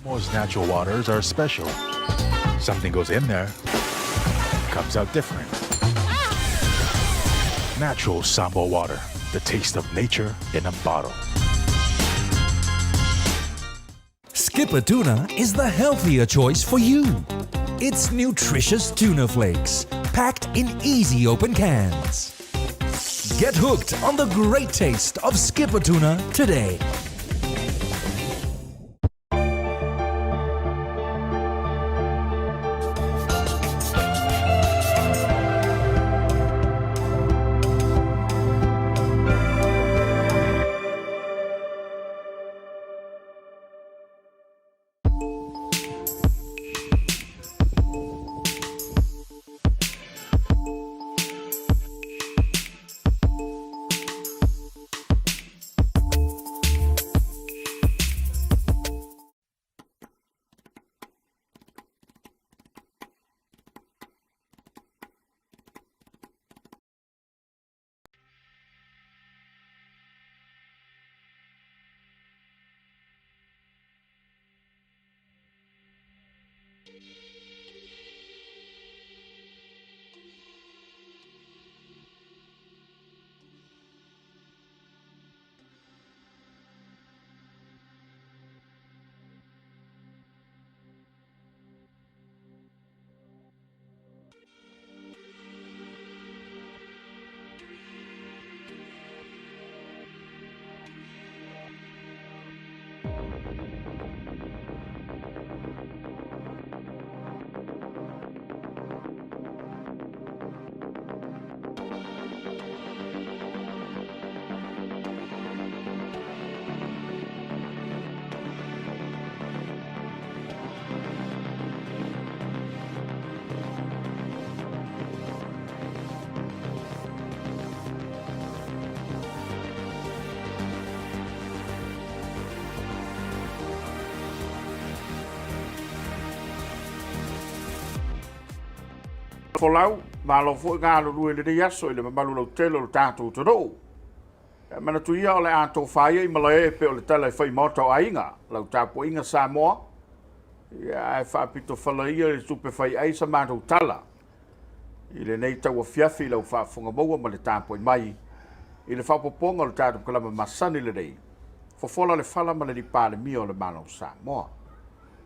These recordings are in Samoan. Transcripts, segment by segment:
Samoa's natural waters are special. Something goes in there, comes out different. Natural Samoa water, the taste of nature in a bottle. Skippa Tuna is the healthier choice for you. It's nutritious tuna flakes, packed in easy open cans. Get hooked on the great taste of Skippa Tuna today. Folau, malo foi galulue i lenei aso i le mamalu lautele o le tatou atunuu. E manatu ia o le a tofa ia i malae e pei o le tala e fai i maota o aiga, lau tapuaiga Samoa, ia ae faapito fala ia i le tupe fai ai sa matou tala i lenei tauafiafi i lau faafofoga maua ma le tapuai mai i le faaopoopoga o le tatou kalama masani lenei, fofola le fala ma le alii Palemia o le Malo o Samoa.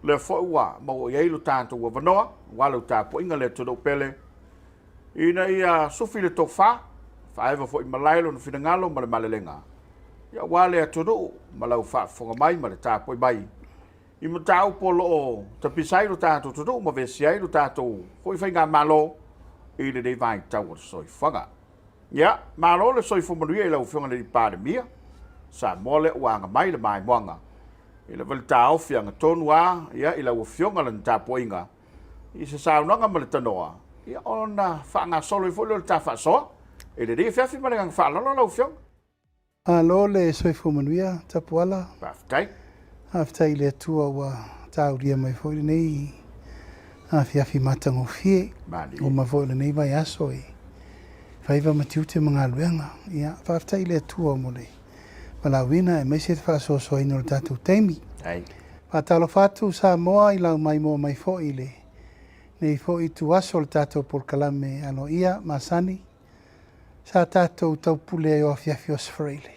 O lea foi ua maua i ai lo tatou avanoa aua lau tapuaiga le atunuu pele, ina ia sufi le tofa, faaeva foi malae lona finagalo ma le malelega, ia aua le atunuu ma lau faafofoga mai ma le tapuai mai i mataupu o lo o tapisa ai lo tatou atunuu ma vesia ai lo tatou foi faigamalo i lenei vaitau o le soifuaga. Ia, malo le soifua manuia i lau Afioga i le Palemia, Samoa lea ua aga mai le maimoaga i le valetaofi agatonu a ia i lau Afioga lana tapuaiga i se saunoaga ma le tanoa, ia ona faagasolo ai foi lea o le ta faasoa i lenei afiafi ma le agaga faaaloalo lau Afioga. Malo le soifua manuia Tapuala. Faafetai. Faafetai i le Atua ua taulia mai foi lenei afiafi matagofie. Malie. Uma foi o lenei vaiaso i faiva ma tiute ma galuega. Ia, faafetai i le Atua mo le valaauina aemaise le faasoasoaina o le tatou taimi. Ai. Faatalofa atu Samoa i lau maimoa mai foi i lenei foi ituaso o le tatou polokalame aloaia masani sa tatou taupule ai o afiafi o Aso Faraile.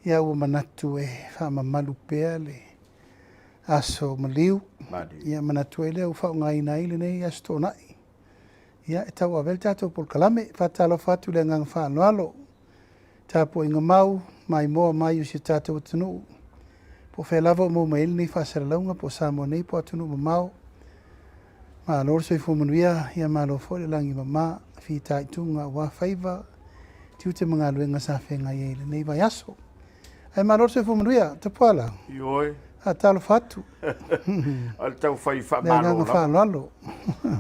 Ia ua manatu e faamamalu pea le aso maliu. Ia manatu ai lea ua faaaogaina ai lenei aso Toonai. Ia e tauave ai le tatou polokalame. Faatalofa atu i le agaga faaaloalo, tapuaiga mau, maimoa mai o si o tatou atunuu, po o fea lava o maua mai ai lenei faasalalauga, po o Samoa nei po o atunuu mamao. Malo le soifua manuia, ia malo foi le lagi mama, fitaituga aua faiva, tiute ma galuega sa feagai ai i lenei vaiaso. Ae malo le soifua manuia, Tapuala. Ioe. Faatalofa atu. O le taufai faamalo lava. Le agaga faaaloalo.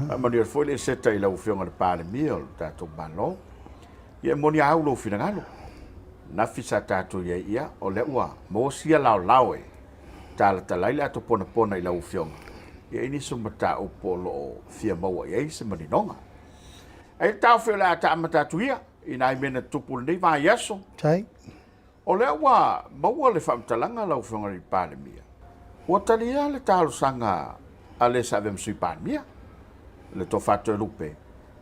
Faamanuia foi le Eseta i lau Afioga i le Palemia o le tatou Malo. Ia e moni a au lou finagalo. Nafi sa tatou i ai ia, o lea ua maua sia laolao e talatala ai le ato ponapona i lau Afioga. Ia i nisi o mataupu o lo o fia maua i ai se maninoga. Ae i le taofi o le a ta amata atu ia i nai mea na tutupu i lenei vaiaso. Tai. O lea ua maua le faamatalaga lau Afioga i le Palemia. Ua talia le talosaga a le sa avea ma Sui Palemia, le Tofa Toelupe,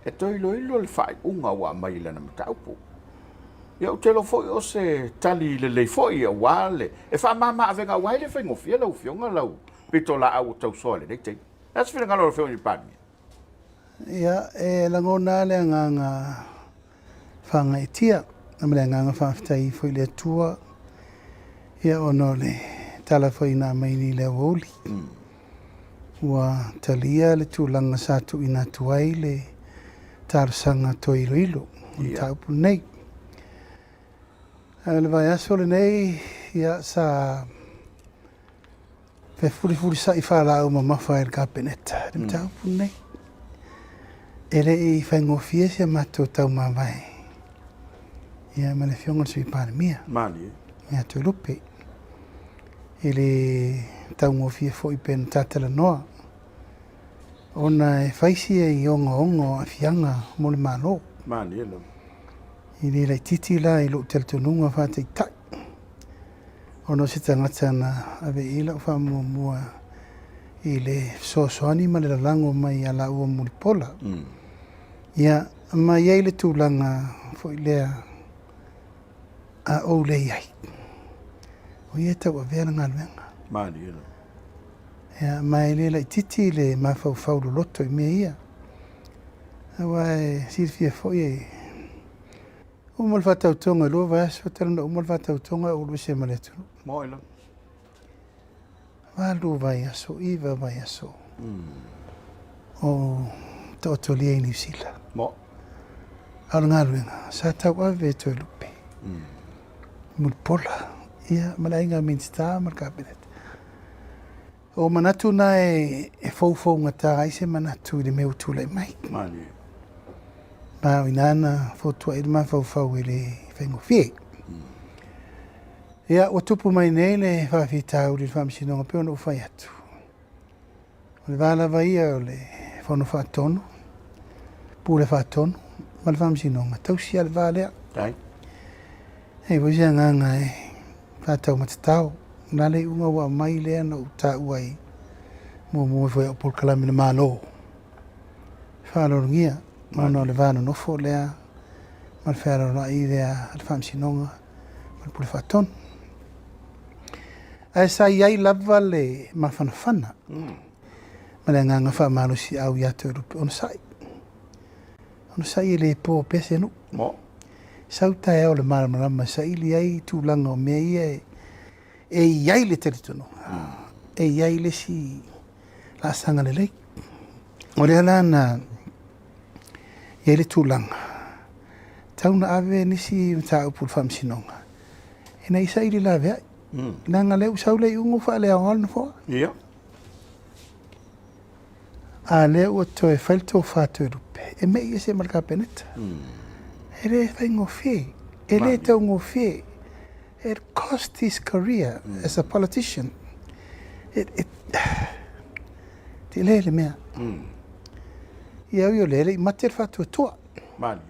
e toe iloilo le faaiuga ua aumai i lana mataupu. Ia ou te iloa foi o se tali lelei foi aua le e faamama avega aua e le faigofie lau Afioga lau pitolaau ua tausoa i lenei taimi. O le a se finagalo o lau Afioga i le Palemia? Ia, e lagona lava le agaga faagaeetia ma le agaga faafetai foi i le Atua ia ona o le tala foi na aumai nei i le aoauli. Ua talia le tulaga sa tuuina atu ai le talosaga toe iloilo o le mataupu lenei. A o le vaiaso lenei, ia, sa fefulifulisa'i faalaau mamafa ai le Kapeneta i le mataupu lenei. E le i faigofie si a matou taumavae ia ma le Afioga i le Sui Palemia ia Toelupe. E le taugofie foi pe na ta talanoa ona e fai sia i ogaoga o aafiaga mo le Malo. E le laitiiti la i lou talitonuga faataitai ona o se tagata na ave i ai lau faamuamua i le fesoasoani ma le lalago mai ia laua Mulipola. Ia, ma i ai le tulaga foi lea a ou le i ai, o ia e tauavea le galuega. Malie lava. Ia, ma e le laitiiti le mafaufau loloto i mea ia. Aua e silafia foi e uma le faatautoga i lua vaiaso, talu ona uma le faatautoga ou alu ese ma le atunuu. Moi lava. 8 vaiaso, 9 vaiaso o taotolia i Niu Sila. Mo. A o le galuega, sa tauave e Toelupe, Mulipola, ia, ma le aiga Minisita ma le Kapeneta. O manatu na e foufougata ai se manatu i le mea ua tulai mai. Malie. Ma o i ina na fotuai le mafaufau e le faigofie. Ia, ua tupu mai nei le faafitauli i le Faamasinoga pei ona ou fai atu. O le va lava ia o le Fono Faatonu, Pule Faatonu ma le Faamasinoga, tausi lava le va lea. Ai. E i ai foi se agaga e faataumatatao. O le a le iuga ua aumai lea na ou taua ai muamua ifo i au polokalame a le Malo. Faaaloalogia ona o le va nonofo lea ma le fealoaloai lea a le Faamasinoga ma le Pule Faatonu. Ae sa i ai lava le mafanafana ma le agaga faamalosiau ia Toelupe onosai. Onosai e le po pea se nuu. Sau taeao le malamalama e saili ai tulaga o mea ia e i ai le talitonuga, e i ai le isi laasaga lelei. O lea la na i ai le tulaga, tau na ave nisi mataupu i le faamasinoga, ina ia saili laveai. Leaga lea ua sau le iuga ua faaleaoga le nofoa. Ia. A lea ua toe fai le tofa Toelupe, e me'i ese ma le Kapeneta. E le faigofie, e le taugofie. It cost his career as a politician. It, it, tele le mea. Ia ui o lea, e le i mate le faatuatua. Malie.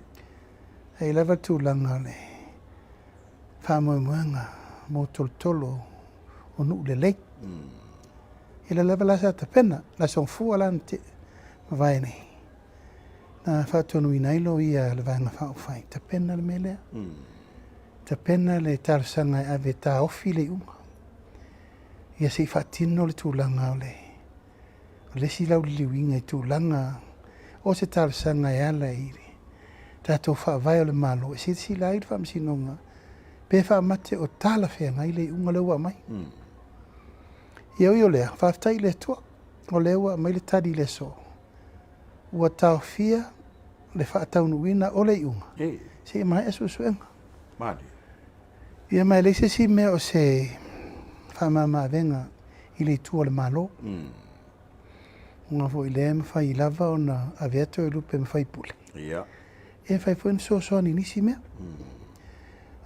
E i lava le tulaga o le faamoemoega motolotolo o nuu lelei. Ia lea lava la sa tapena, le Aso Gafua la na mavae nei, na faatonuina ai loia a le Vaega Faaupufai, tapena le mea lea. Tapena le talosaga e ave e taofi le iuga. Ia se i faatino le tulaga o le o le isi lauliliuina i tulaga o se talosaga e ala i le tatou Faavae o le Malo e silasila ai le Faamasinoga pe faamate o talafeagai le iuga lea ua aumai. Ia ui o lea, faafetai i le Atua o lea ua aumai le tali i le aso, ua taofia le faataunuuina o le iuga seia maea suesuega. Ia ma e leai se isi mea o se faamama-avega i le itu o le Malo. Aua foi lea e mafai lava ona avea Toelupe ma faipule. Ia. E mafai foi ona fesoasoani i nisi mea.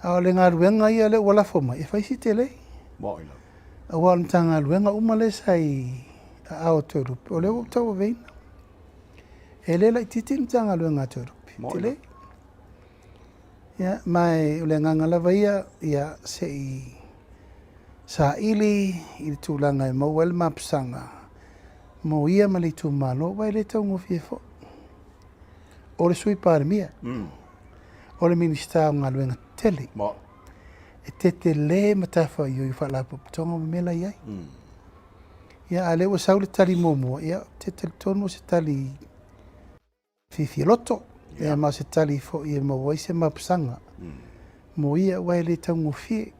A o le galuega ia lea ua lafo mai, e fai si tele. Moni lava. Aua o le Matagaluega uma lea sa i aao o Toelupe, o lea ua ou tauaveina. E le laitiiti le Matagaluega a Toelupe. Tele. Ia, ma o le agaga lava ia, ia se i Saili i le tulaga e maua ai le mapusaga mo ia ma le itumalo, aua e le taugofie foi. O le Sui Palemia, o le Minisita o Galuega Tetele, e tetele matafaioi o Faalapotopotoga ma mea la e i ai. Ia, a o lea ua sau le tali muamua, ia, ou te talitonu o se tali fiafia loto, ia ma o se tali foi e maua ai se mapusaga mo ia, aua e le taugofie.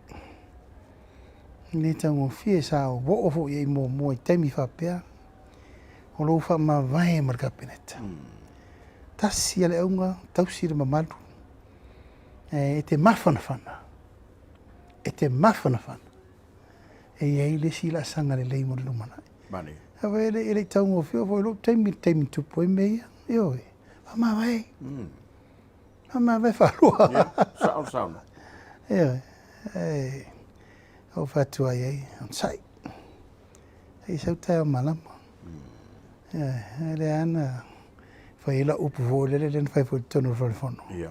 E le taugofie, sa ou oo foi i ai muamua i taimi faapea, o lou faamavae ma le Kapeneta. Tasi lava le auga, tausi le mamalu, e te mafanafana, e te mafanafana e i ai le isi laasaga lelei mo le lumanai. Manaia. Aua e le i taugofie foi i lou taimi, le taimi tupu ai mea ia. Ioe, faamavae. Faamavae faalua. Ia, sao le saunoaga. Ioe, e, ou fai atu ai ai, onosai. Sei sau taeao malama. Ioe, e lea na fai ai lau upu foi lele lea na fai foi i totonu o le fale fono. Ia.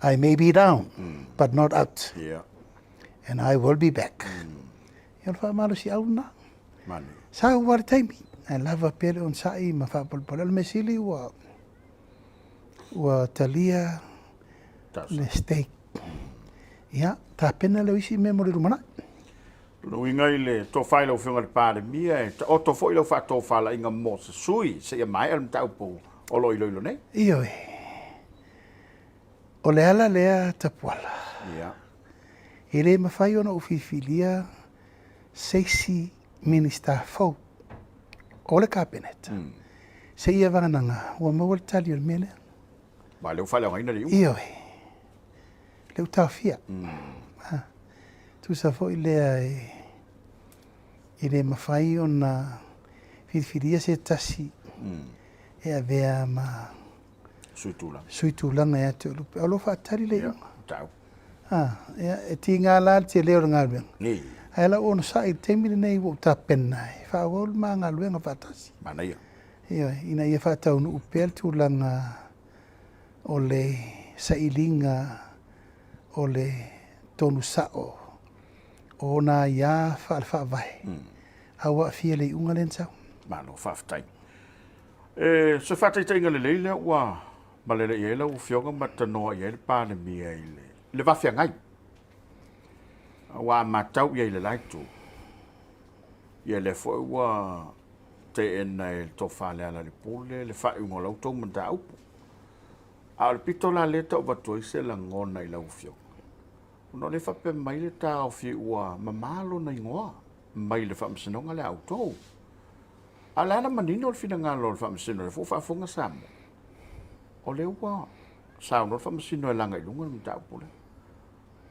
I may be down, but not out. Ia. And I will be back. Ia, o le faamalosiau lena. Manaia. Sau lava le taimi, ae lava pea le onosai ma faapolepole. O le mea sili ua, ua talia le stake. Ia, tapena lea o isi mea mo le lumanai. O lona uiga i le tofa i lau Afioga i le Palemia, e taoto foi lau faatofalaiga mo se sui seia maea le mataupu o lo o iloilo nei. Ioe. O le ala lea Tapuala. Ia. E le mafai ona ou filifilia se isi Minisita fou o le Kapeneta seia vaganaga ua maua le tali o le mea lea. Ma o lea ua faaleaogaina le iuga. Ioe. Lea ua taofia. Tusa foi lea e le mafai ona filifilia se tasi e avea ma Sui tulaga. Sui tulaga ia te Lupe. O lo o faatali le iuga. Tau. Ah, ia, e tiga la le tele o le galuega. Ni. Ae lau onosai i le taimi lenei ua ou tapena e faaauau le ma galuega faatasi. Manaia. Ioe, ina ia faataunuu pea le tulaga o le sailiga o le tonu sao o ona aia faale-faavae, a ua aafia i le iuga lea na sau. Malo faafetai. E, se faataitaiga lelei lea ua malele i ai lau Afioga ma tanoa i ai le Palemia i le, le vafeagai. Aua a matau i ai i le la itu, ia lea foi ua teena e le Tofa Lealailepule le faaiuga o la outou mataupu. A o le pito la lea e tau avatu ai se lagona i lau Afioga, ona o lea e faapea mai le taofi ua mama lona igoa mai le faamasinoga lea a outou. A o le a la manino le finagalo o le Faamasino, o lea foi ua faafofoga Samoa, o lea ua saunoa le Faamasino e laga i luga le mataupu lea.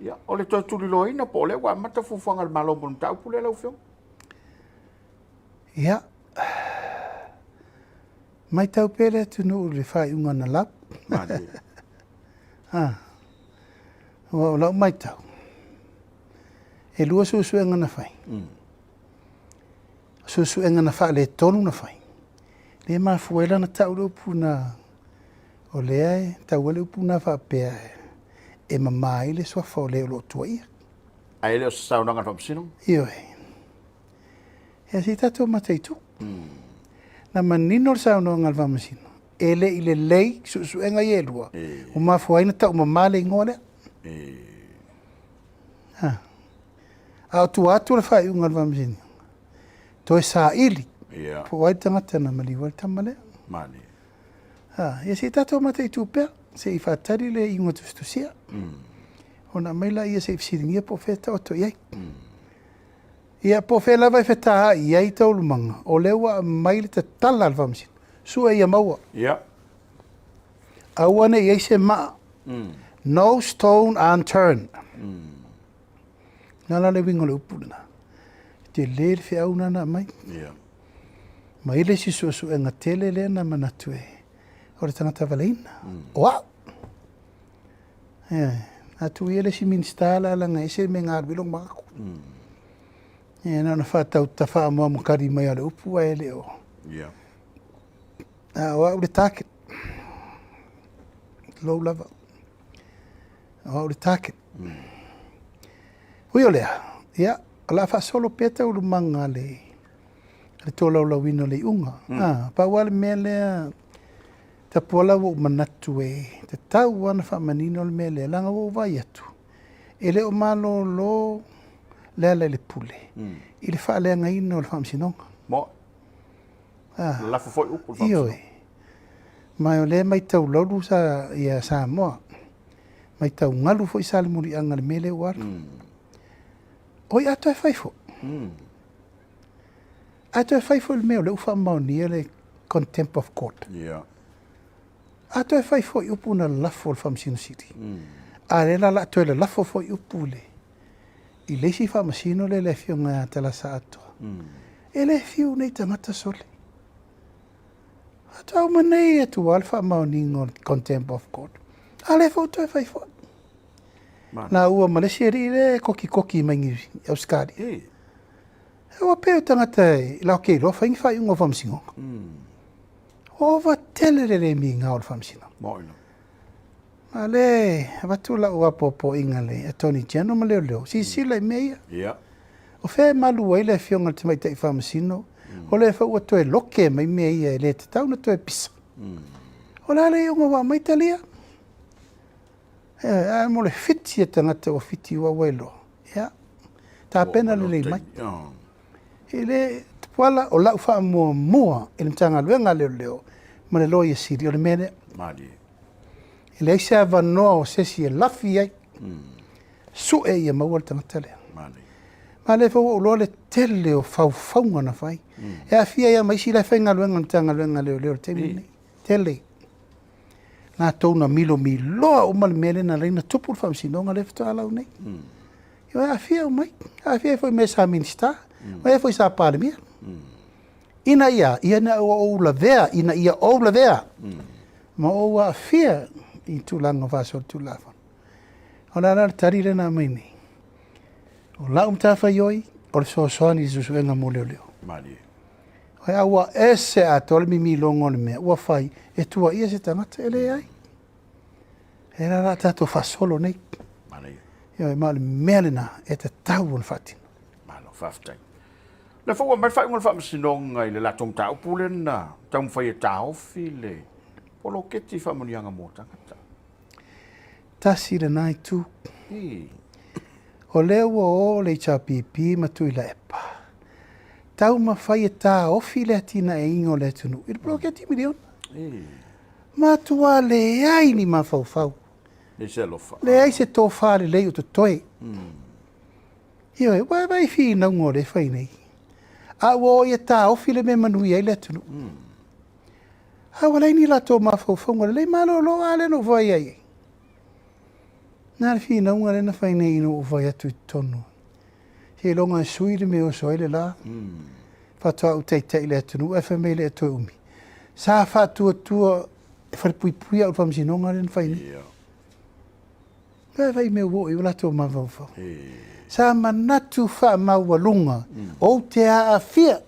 Ia, o le toe tuliloaina po o lea ua amata fuafuaga a le Malo mo le mataupu lea lau Afioga? Ia, matau pea le atunuu i le faaiuga na lau. Malie. Ah, aua o lau matau, e lua suesuega na fai. Suesuega na faaletonu na fai, lea e mafua ai la ona tau le upu na, o lea e tau ai le upu na faapea e mama ai le suafa o le o lo o tuuaia. Ae le o se saunoaga a le Faamasinoga? Ioe. Ia se i tatou mataitu. Na manino le saunoaga a le Faamasino, e le i lelei suesuega ia e lua, ua mafua ai ona tau mama le igoa lea. Ha. A o tua atu o le faaiuga a le Faamasinoga, toe saili Ia. po o ai le tagata na maliu ai le tama lea. Malie. Ha, ia se i tatou mataitu pea, se i faatali le iuga tusitusia. Ona aumai laia se i fesiligia po o fea e taoto i ai. Ia, po o fea lava e fetaai i ai taualumaga, o lea ua aumai le tatala a le Faamasino, sue ia maua. Ia. Aua ne i ai se maa. No stone unturned. Na la le uiga o le upu lena. E tele le feau lena na aumai. Ia. Ma i le isi suesuega tele lea na manatu e o le tagata valeina. O au. Ioe. A tuu ia le isi Minisita la laga ese le mea e galulue lou makaku. Ia na ona faatau faamuamukali mai lava o le upu ae le o. Ia. A o au le target. Lou lava. O au le target. Ui o lea, ia. O le a faasolo pea taualumaga a le le tolaulauina o le iuga. Mm. Pau lava le mea lea, Tapuala ua ou manatu e tatau lava ona faamanino le mea lea, leaga ua ou vaai atu, e le o malolo Lealailepule mm. i le faaleagaina o le faamasinoga. Mo. Ah. Lafo foi upu le faamasinoga. Ioe. Ma o lea matau laulu sa, ia Samoa. Matau galu foi sa le muliaga le mea lea ua alu. Mm. Oi, a toe fai foi. Mm. A toe fai foi le mea o lea ua faamaonia le contempt of court. Yeah. A toe fai foi upu na lalafo le Faamasino Sili. Mm. A lea la la toe lalafo foi upu le i le isi faamasino lea le afioga ia Talasa Atoa. Mm. E le fiu nei tagata sole. Faatoa uma nei atu lava le faamaoniga o le contempt of court. A lea foi toe fai foi. Na ua ma le isi alii lea e kokikoki mai i Ausetalia. E. Ua pei o tagata e la ke iloa fai ni faaiuga o faamasinoga. Mm. Ova tele le le miga o le faamasinoga. Moina. Ma le avatu lau apoapoaiga le Attorney General ma leoleo, silasila i mea ia. Yeah. O fea e malu ai le afioga i le tamaitai faamasino, mm. o lea foi ua toe loke mai mea ia e le tatau na toe pisa. Mm. O le a le iuga ua aumai talia? Ae mo le fiti a tagata ua fiti ua ua iloa. Ia, tapena lelei mai. E le Tupuala, o lau faamuamua i le Matagaluega a Leoleo ma le Loia Sili, o le mea lea. Malie. E leai se avanoa o se isi e lafi ai. Sue ia maua le tagata lea. Malie. Ma lea foi ua ou iloa le tele o faufauga na fai. E aafia ai lava ma isi la e faigaluega i le Matagaluega a Leoleo i le taimi lenei. Tele. Latou na milomiloa uma le mea lea na ala ai ona tupu le faamasinoga lea faatoa lau nei. Mm. Ia aafia uma ai. Aafia ai foi me sa Minista, mm. ma foi sa Palemia. Mm. Ina ia, ina ia ou lavea, ina ia ou lavea. Mm. Ma ou aafia i tulaga faasolitulafono. O le a la le tali lea na aumai nei? O lau matafaioi, o le fesoasoani i le suesuega mo leoleo. Malie. Ai a ua ese atoa le mimiloga o le mea ua fai e tuaia se tagata, e leai. E la la tatou faasolo nei. Manaia. Ioe, ma o le mea lena e tatau ona faatino. Malo, faafetai. Le foi ua mai le faaiuga o le faamasinoga i le latou mataupu lea na taumafai e taofi le poloketi faamanuiaga mo tagata. Tasi lena itu. O lea ua o le HRPP ma Tuilaepa, taumafai e taofi le atinaeina o le atunuu i le poloketi miliona. Matua leai ni mafaufau. Leai se tofa lelei o totoe. Ioe, ua vaai finauga o lea e fai nei. A ua o ia taofi le mea e manuia ai le atunuu. A ua leai ni latou mafaufauga lelei malolo a lea na ou vaai ai. Na le finauga lea na fai nei ina ua ou vaai atu i totonu. Seiloga e sui le mea e oso ai le la. Faatoa ou taitai i le atunuu ae fai mai e le toe umi. Sa faatuatua e falepuipui au i le faamasinoga lea na fai nei. Vaai vai mea ua oo i ai o latou mafaufau. Sa manatu faamaualuga ou te aafia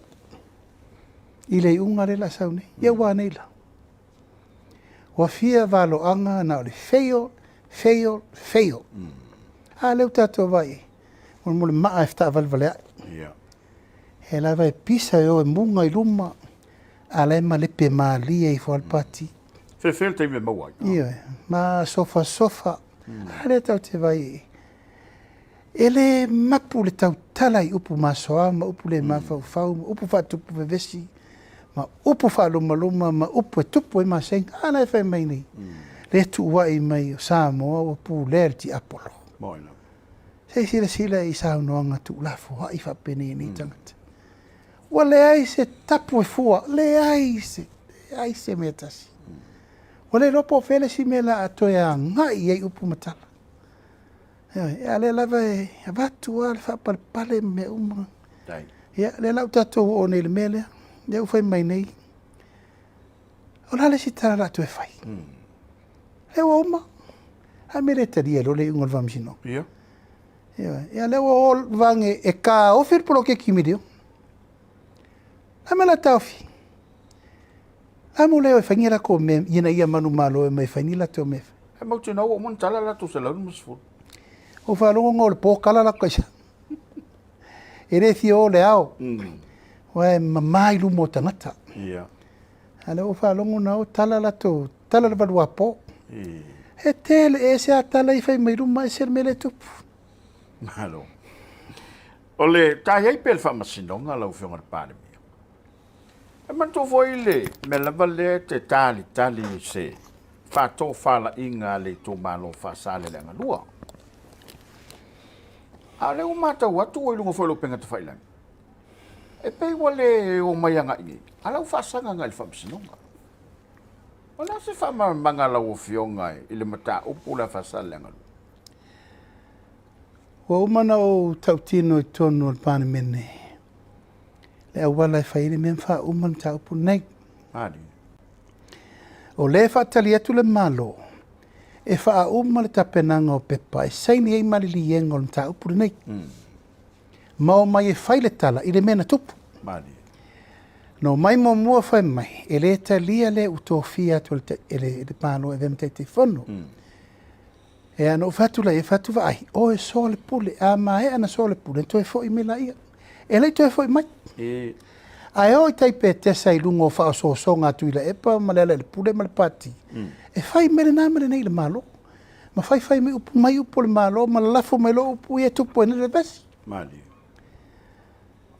i le iuga lea la sau nei. Ia ua nei la. Ua fia valoaga na o le fail, fail, fail. Mm. A lea ua tatou vaai ai. Mo le maa e fetaavalevaleai. Yeah. He lava e pisa e o e muga i luma, a la e malepe malie ifo lava le pati. Fefe le taimi e maua ai. Ioe, ma sofasofa. Mm. A lea tatou te vaai ai. E le mapu le tautala i upu masoa ma upu le mafaufau ma upu faatupu vevesi ma upu faalumaluma ma upu e tupu ai masega. A la e fai mai nei, le tuuai mai o Samoa ua pulea e le tiapolo. Se i silasila i saunoaga tuulafoai faapenei e nei tagata. Ua leai se tapu e fua, leai se, leai se mea tasi. Ua le iloa po o fea le isi mea la a toe agai i ai upu ma tala. Ioe, a lea lava e avatu lava le faapalepale ma mea uma. Ia, lea la ua tatou oo nei i le mea lea, lea ua fai mai nei, o le a le isi tala o le a toe fai? Mm. Lea ua uma. A mea le talia loa le iuga o le faamasinoga. Ia. Ioe, ia lea ua o vage e taofi le poloketi miliona. A mea la taofi? A mo lea e fai ni latou mea ina ia manumalo e mai fai ni latou mea. E mautinoa ua uma ona tala latou 150. Ua faalogo o le po tala latou kaisa. E le fia o le ao. Aua e mama i luma o tagata. Ia. A lea ua faalogo na o tala latou, tala le valuapo. E tele e ese a tala i fai mai luma ese le mea le tupu. Malo. O le ta iai pe le faamasinoga lau Afioga i le Palemia. E manatua foi le mea lava lea e te talitali i se faatofalaiga a le itumalo o Faasaleleaga 2. A o lea ua matau atu ua i luga foi o le upega tafailagi, e pei ua le omai agai nei, a o la ua faasaga agai i le faamasinoga. O le a se faamalamalamaga a lau Afioga i le mataupu lea a Faasaleleaga 2? Ua uma ona ou tautino i totonu o le Palemene le auala e fai ai le mea ma faauma le mataupu lenei. O lea e faatali atu le Malo e faauma le tapenaga o pepa e saini ai maliliega o le mataupu lenei. Ma omai e fai le tala i le mea na tupu. Na omai muamua fai mai, e le talia le ua tofia atu e le Malo e avea ma Taitaifono. Ia, na ou fai atu lea, fai atu vaai, oe soa le pule, a maea na soa le pule, toe foi mai laia. E le i toe foi mai. E. Ae o i tai Petesa i luga o faaosoosoga a Tuilaepa ma Lealailepule ma le Pati, e fai mai lena ma lenei i le Malo. Ma faifai mai upu mai upu o le Malo ma lalafo mai loa upu ia e tupu ai nei le vevesi. Malie.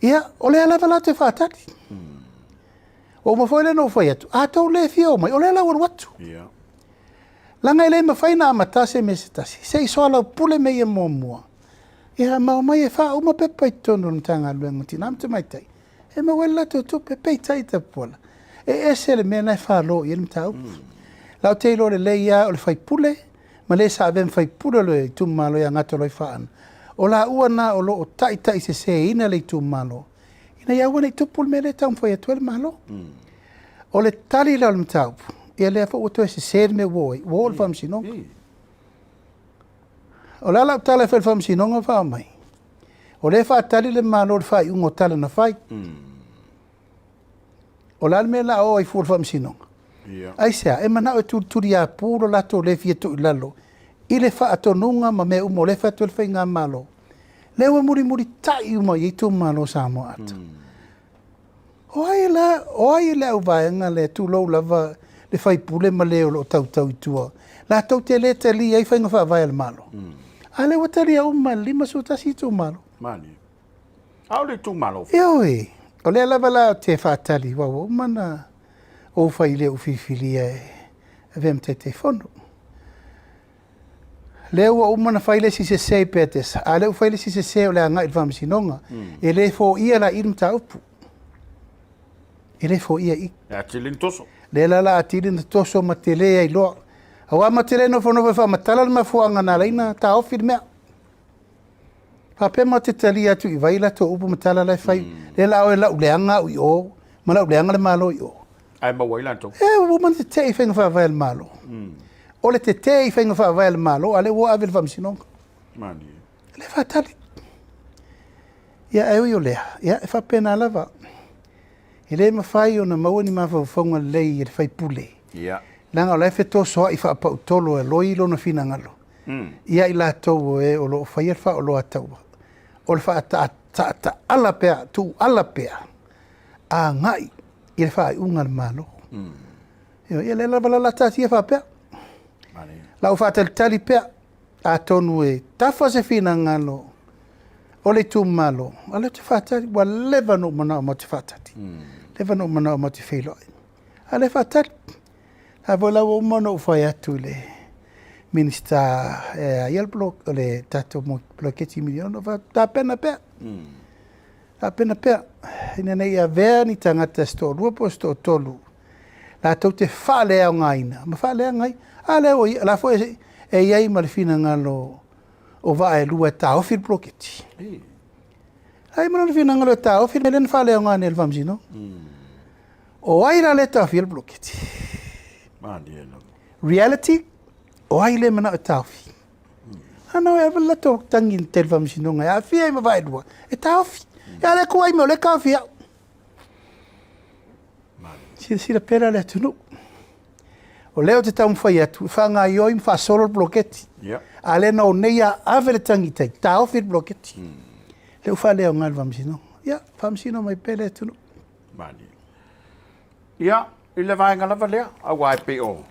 Ia, o lea lava la toe faatali. Ua uma foi lea na ou fai atu, a tou le fia o mai, o lea la ua alu atu. Ia. Leaga e le mafai ona amata se mea se tasi, se i soalaupule mea ia muamua, ia ma omai e faauma pepa i totonu o le Matagaluega o Tina ma Tamaitai e maua ai le latou tupe. Peitai Tapuala, e ese le mea lena e falo i ai le mataupu. La ou te iloa lelei lava o le faipule ma le sa avea ma faipule o le itumalo ia Gatoloaifaana, o laua na o lo o taitaiseseina le itumalo ina ia aua ne i tupu le mea lea e taumafai atu ai le Malo. O le tali la o le mataupu, ia lea foi ua toe sese le mea ua oo ai, ua oo i le Faamasinoga. O le a lau tala e fai i le Faamasinoga ma faaomai? O lea e faatali le Malo i le faaiuga o tala na fai. O le a le mea o le a oo ai fua i le Faamasinoga? Aisea? E manao e tulituliapu lo latou le fia tuu i lalo i le faatonuga ma mea uma o lea e fai atu ai le Faigamalo. Lea ua mulimulitai uma i ai itumalo o Samoa atoa. O ai la, o ai le auvaega lea, tulou lava le faipule ma le o lo o tautau i tua, latou te le talia ai faiga faavae a le Malo? A lea ua talia uma e le 51 itumalo. Malie. A o le itumalo. Ioe, o lea lava la ou te faatali, aua ua uma ona ou fai i le ou filifilia e avea ma Taitaifono. Lea ua uma ona fai le isi sese i Petesa, a o lea ua fai le isi sese o le agai i le faamasinoga. E le foia la i i le mataupu. E le foia i i. E atili ona toso. Lea la la atili ona toso ma tele ai loa. Aua ma te le nofonofo e faamatala le mafuaaga na ala ai ona taofi le mea. Faapea ma te talia atu i vai latou upu ma tala la e fai. Lea la oe lau leaga au i o, ma lau leaga le Malo i o. Ae maua ai latou. E, ua uma ona tetee i faiga faavae a le Malo. O le tetee i faiga faavae a le Malo, a lea ua ave i le Faamasinoga. Malie. Lea e faatali. Ia, ae ui o lea, ia, e faapena lava. E le mafai ona maua ni mafaufauga lelei e le faipule. Ia. Leaga o la e fetosoai faapautolo e loi lona finagalo. Ia i latou o e o lo o faia le faaoloataua, o le faataataala pea, tuuala pea, agai i le faaiuga a le Malo. Ioe, ia lea lava la taatia faapea. La ou faatalitali pea, atonu e tafa se finagalo o le itumalo, a lea ou te faatali, ua leva ona ou manao matou te faatali. Leva ona ou manao matou te feiloai. A lea e faatali. A foi la ua uma ona ou fai atu i le Minisita e a ia le o le tatou poloketi miliona, ou fai atu, tapena pea. Tapena pea, ina ne i avea ni tagata se toalua po o se toatolu latou te faaleaogaina ma faaleaga ai. A lea ua i, o la foi e i ai ma le finagalo o vaa e lua e taofi le poloketi. Ai ma lona finagalo e taofi le mea lea na faaleaoga nei e le Faamasinoga. O ai la lea e taofia le poloketi? Reality, o ai lea e manao e taofi? Ana o e ave le latou tangi i le tele faamasinoga e aafia ai ma vaelua, e taofi. Ia le kuai mai o lea e taofi au. Silasila pea la le atunuu. O lea ou te taumafai atu e faagaoioi ma faasolo le poloketi. Yeah. A lea na o nei a ave le tangi i tai, taofi le poloketi. Lea ua faaleaoga le Faamasinoga. Ia, faamasino mai pea le atunuu. Malie. Ia, i le vaega lava lea, aua e pei o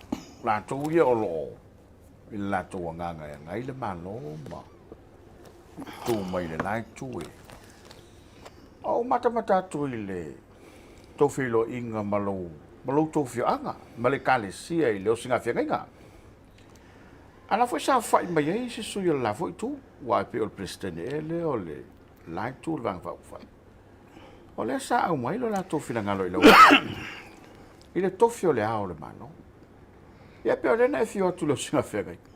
latou ia o lo o i le latou agaga e agai le Malo ma tu mai le la itu e. A ou matamata atu i le tou feiloaiga ma lou, ma lou tou afioaga ma le Ekalesia i le osigafeagaiga. A la foi sa fai mai ai se sui o le la foi itu, aua e pei o le Peresetene ea lea o le la itu o le Vaega Faaupufai. O lea sa aumai lo latou finagalo i lau i le tofi o le Ao o le Malo. Ia pei o lea na e afio atu i le osigafeagaiga.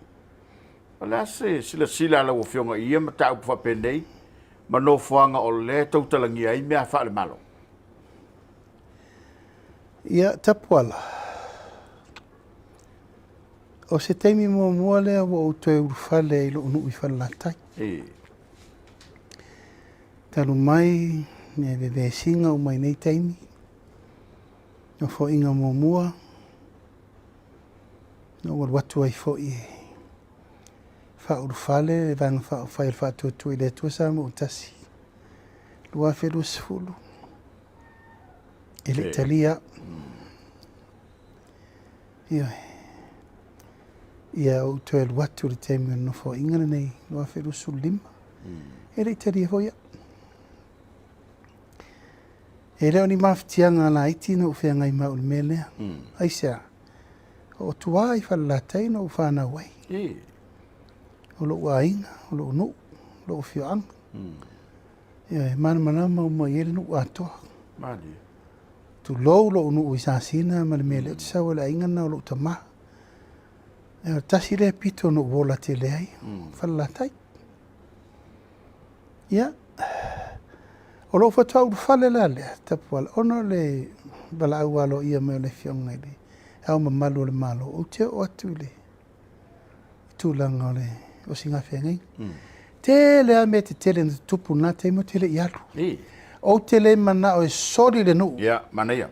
O le a se silasila a lau Afioga i ia mataupu faapenei ma nofoaga o lea e tautalagia ai mea faale-Malo? Ia, Tapuala, o se taimi muamua lea ua ou toe ulufale ai i lou nuu i Falelatai. Talu mai le vevesiga uma i nei taimi, nofoaiga muamua, Na ou alu atu ai foi e faaulufale le Vaega Faaupufai o le Faatuatua i le Atua Samoa ua Tasi 2020, e le i talia au. Ioe. Ia ou toe alu atu i le taimi o le Nofoaiga lenei 2025, e le i talia foi au. E le o ni mafatiaga laiti na ou feagai ma au i le mea lea. Aisea? O tua i Falelatai na ou fanau ai. O lou aiga, o lou nuu, o lou afioaga. Ioe, e malamalama uma i ai le nuu atoa. Tulou lou nuu i Sasina ma le mea lea ou te sau ai, o le aiga lena o lou tama. Ioe, tasi lea pito na ou ola tele ai, Falelatai. Ia, o lou faatoa ulufale la lea, Tapuala, ona o le valaau aloaia mai o le Afioga i le Ao Mamalu o le Malo, ou te oo atu i le tulaga o le osigafeagaiga. Mm. Tele lava mea tetele na tutupu i lena taimi ou te le i alu. Ou te le manao e soli le nuu. Ia, manaia.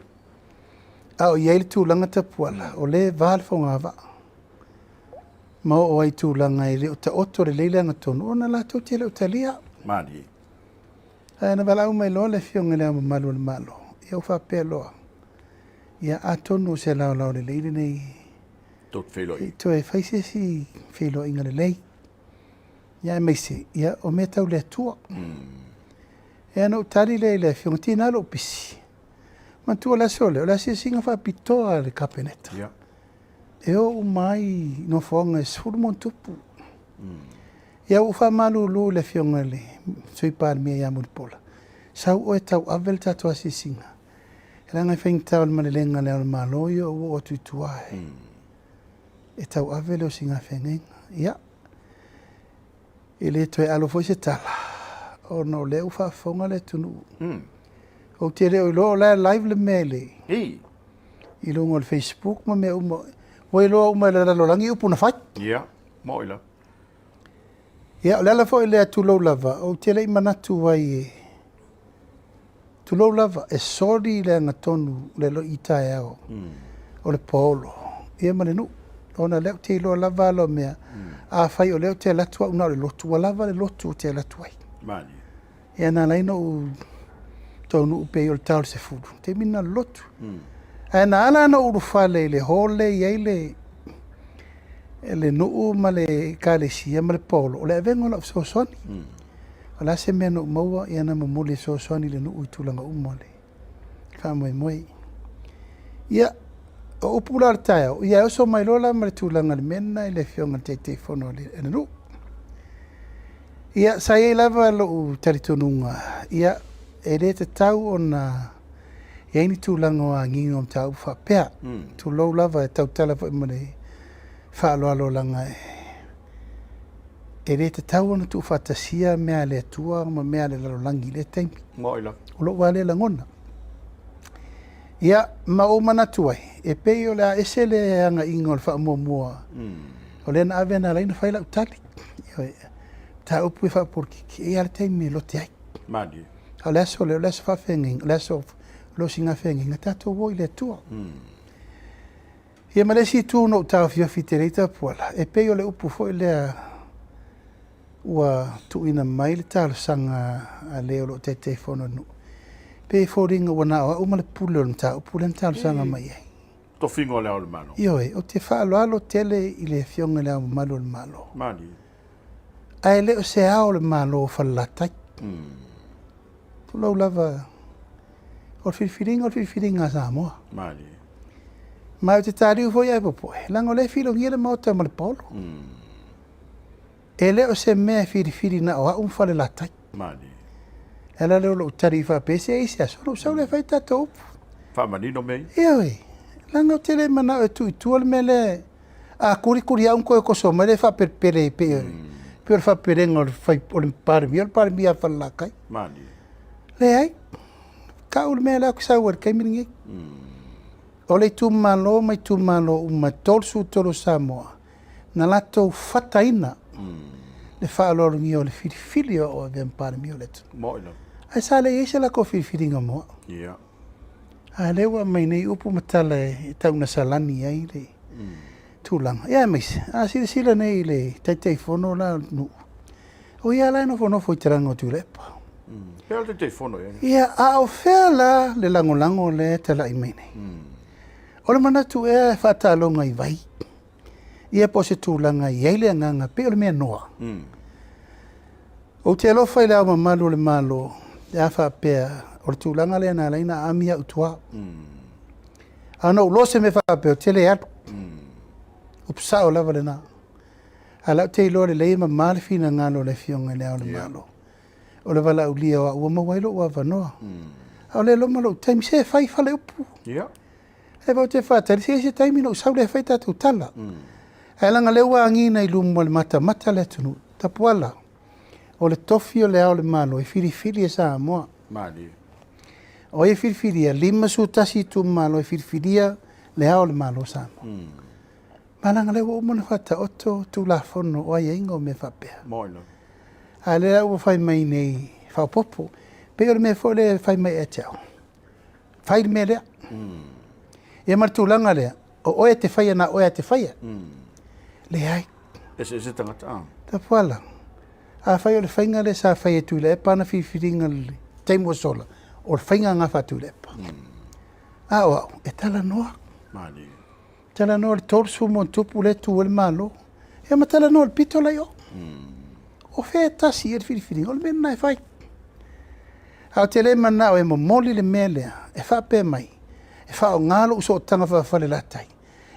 A o i ai le tulaga Tapuala, o lea e va le fogavaa. Ma oo ai i tulaga e le o taoto lelei le agatonu ona latou te le o talia. Malie. Ae na valaau mai loa le Afioga i Le Ao Mamalu o le Malo, ia ua faapea loa, ia atonu o se laolao lelei lenei Tou te feiloai. i toe fai se isi feiloaiga lelei. Ia aemaise, ia o mea tau le Atua. Ia na ou tali lea i le Afioga, tiga lou pisi. Manatua le aso lea, o le asiasiga faapitoa a le Kapeneta. Ia. E o uma ai nofoaga e 10+. Ia ua ou faamalulu i le Afioga i le Sui Palemia ia Mulipola, sau oe tauave le tatou asiasiga, leaga e faigata o le malelega a Le Ao o le Malo ia ou oo atu i tua e tauave le osigafeagaiga. Ia, e le toe alo foi se tala, ona o lea ua faafofoga le atunuu. Ou te le o iloa o la e live le mea i le i luga o le Facebook ma mea uma. Ua iloa uma e le lalolagi upu na fai. Ia, moi la. Ia, o le ala foi lea tulou lava, ou te le i manatu ai e, tulou lava, e soli le agatonu le lo'i taeao o le paolo, ia ma le nuu. Ona o lea ou te iloa lava ala o mea, afai o lea ou te alu atu au na o le lotu, ua lava le lotu ou te alu atu ai. Malie. Ia na ala ai ona ou taunuu pei o le ta o le 10, taimi lena o le lotu. Ae na ala ona ou ulufale i le hall lea e i ai le, le nuu ma le ekalesia ma le paolo, o le avega o lau fesoasoani. O le a se mea na ou maua, ia na momoli e fesoasoani i le nuu i tulaga uma o le faamoemoe. Ia, o upu la o le taeao, ia e oso mai loa la ma le tulaga i le mea lena i le Afioga i le Taitaifono o le nuu. Ia, sa i ai lava lou talitonuga, ia, e le tatau ona i ai ni tulaga o agiga o mataupu faapea. Tulou lava, e tautala foi ma le faaaloalo leaga e le tatau ona tuufaatasia mea a le Atua ma mea a le lalolagi i lea taimi. O lou lava lea lagona. Ia, ma ou manatu ai, e pei o le a ese le agaiga o le faamuamua o lea na ave na ala ai ona fai lau tali. Ioe, mataupu e faapolokiki, e i ai lava le taimi e lote ai. Malie. A o le aso lea, o le aso faafeagaiga, o le aso o le osigafeagaiga, tatou o i le Atua. Ia ma le isi itu na ou taofiofi tele ai Tapuala, e pei o le upu foi lea, Ua tuuina mai le talosaga a le o lo o Taitaifono i le nuu, pei e foliga ua na o au ma le pule o le mataupu lea na talosaga mai ai. Tofiga o Le Ao o le Malo. Ioe, ou te faaaloalo tele i le Afioga i Le Ao Mamalu o le Malo. Malie. Ae le o se Ao o le Malo o Falelatai. Tulou lava, o le filifiliga o le filifiliga a Samoa. Malie. Ma ou te taliu foi ae popoe, leaga o lea e filogia le Maota ma le paolo. E le o se mea e filifili na o au ma Falelatai. Malie. Le ala lea o lou tali faapea, se i se aso ona ou sau lea e fai tatou upu. Faamanino mea ia. Ioe, leaga ou te le manao e tuu i tua le mea lea, a kulikuli au ona toe toso mai lea e faapelepele pei o le faapelega o le fai, o le Palemia, o le Palemia a Falelatai. Malie. Leai, tau le mea lea ou te sau ai i le taimi lenei. O le itumalo ma itumalo uma e 33 o Samoa, na latou fataina le faaaloalogia o le filifili o au e avea ma Palemia o le atunuu. Moni lava. Ae sa le i ai se latou filifiliga mo au. Ia. A lea ua aumai nei upu ma tala e tau ina salani ai le tulaga. Ia aemaise, a silasila nei i le Taitaifono la o le nuu, o ia la e nofonofo i talaga o Tuilaepa. Pea o le Taitaifono ia. Ia, a o fea la le lagolago lea e talai mai nei? O le manatu ea e faataaloga i vai? Ia po o se tulaga e i ai le agaga pei o le mea noa. Ou te alofa i le Ao Mamalu o le Malo pe a faapea o le tulaga lea na ala ai ona aami au i tua. A na ou loa se mea faapea, ou te le alu. Upu sao lava lena. A o la ou te iloa lelei e mama le finagalo o le Afioga i le Ao o le Malo. O le valaaulia o au ua maua ai lou avanoa. A o lea e loma lou taimi, se e fai faleupu. E vau te faatali, se i ai se taimi ona ou sau lea e fai tatou tala. Ae leaga o lea ua agiga i luma o le matamata le atunuu, Tapuala, o le tofi o le Ao o le Malo e filifili e Samoa. Malie. O ai e filifilia? 51 itumalo e filifilia le Ao o le Malo o Samoa. Ma leaga o lea ua uma ona faataoto Tulafono o aiaiga o mea faapea. Moni lava. A o lea ua fai mai nei faaopoopo. Pei o le mea foi lea e fai mai ia te au. Fai le mea lea. Ia ma le tulaga lea, o oe e te faia, na oe lava e te faia. Leai. Eseese tagata, a. Tapuala, afai o le faiga lea sa fai e Tuilaepa ana filifiliga i le taimi ua sola, o le faiga lena a Tuilaepa. A o au, e talanoa. Malie. Talanoa i le 30 ma ona tupu lea e tu ai le Malo. Ia ma talanoa i le pito la i o. O fea e tasi i ai le filifiliga, o le mea lena e fai. Ae ou te le manao e momoli le mea lea, e faapea mai, e faaaoga lou sootaga faafalelatai,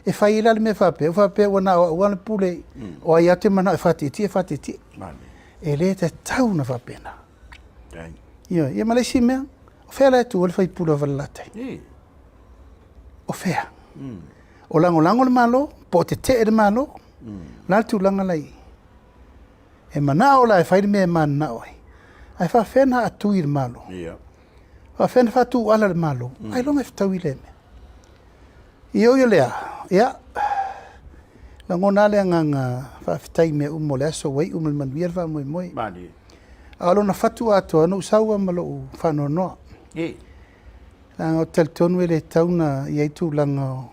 e fai ai la le mea faapea, ua faapea ua na o au lava le pule, o ai lava ou te manao e fatiatia, e fatiatia. E le tatau ona faapena. Ioe, ia ma le isi mea, o fea la e tu ai le faipule o Falelatai? O fea? O lagolago le Malo, po o tetee le Malo? O le a le tulaga la i ai? E manao la e fai le mea e mananao ai, ae faapefea ona aatui le Malo? Faapefea ona faatuala le Malo? Ailoga e fetaui lea mea. I oi o lea, ia, lagona lava le agaga faafetai i mea uma o le aso ua iu ma le manuia le faamoemoe. A o lona fatu atoa, na ou sau lava ma lou faanoanoa. Leaga ou te talitonu e le tatau ona i ai tulaga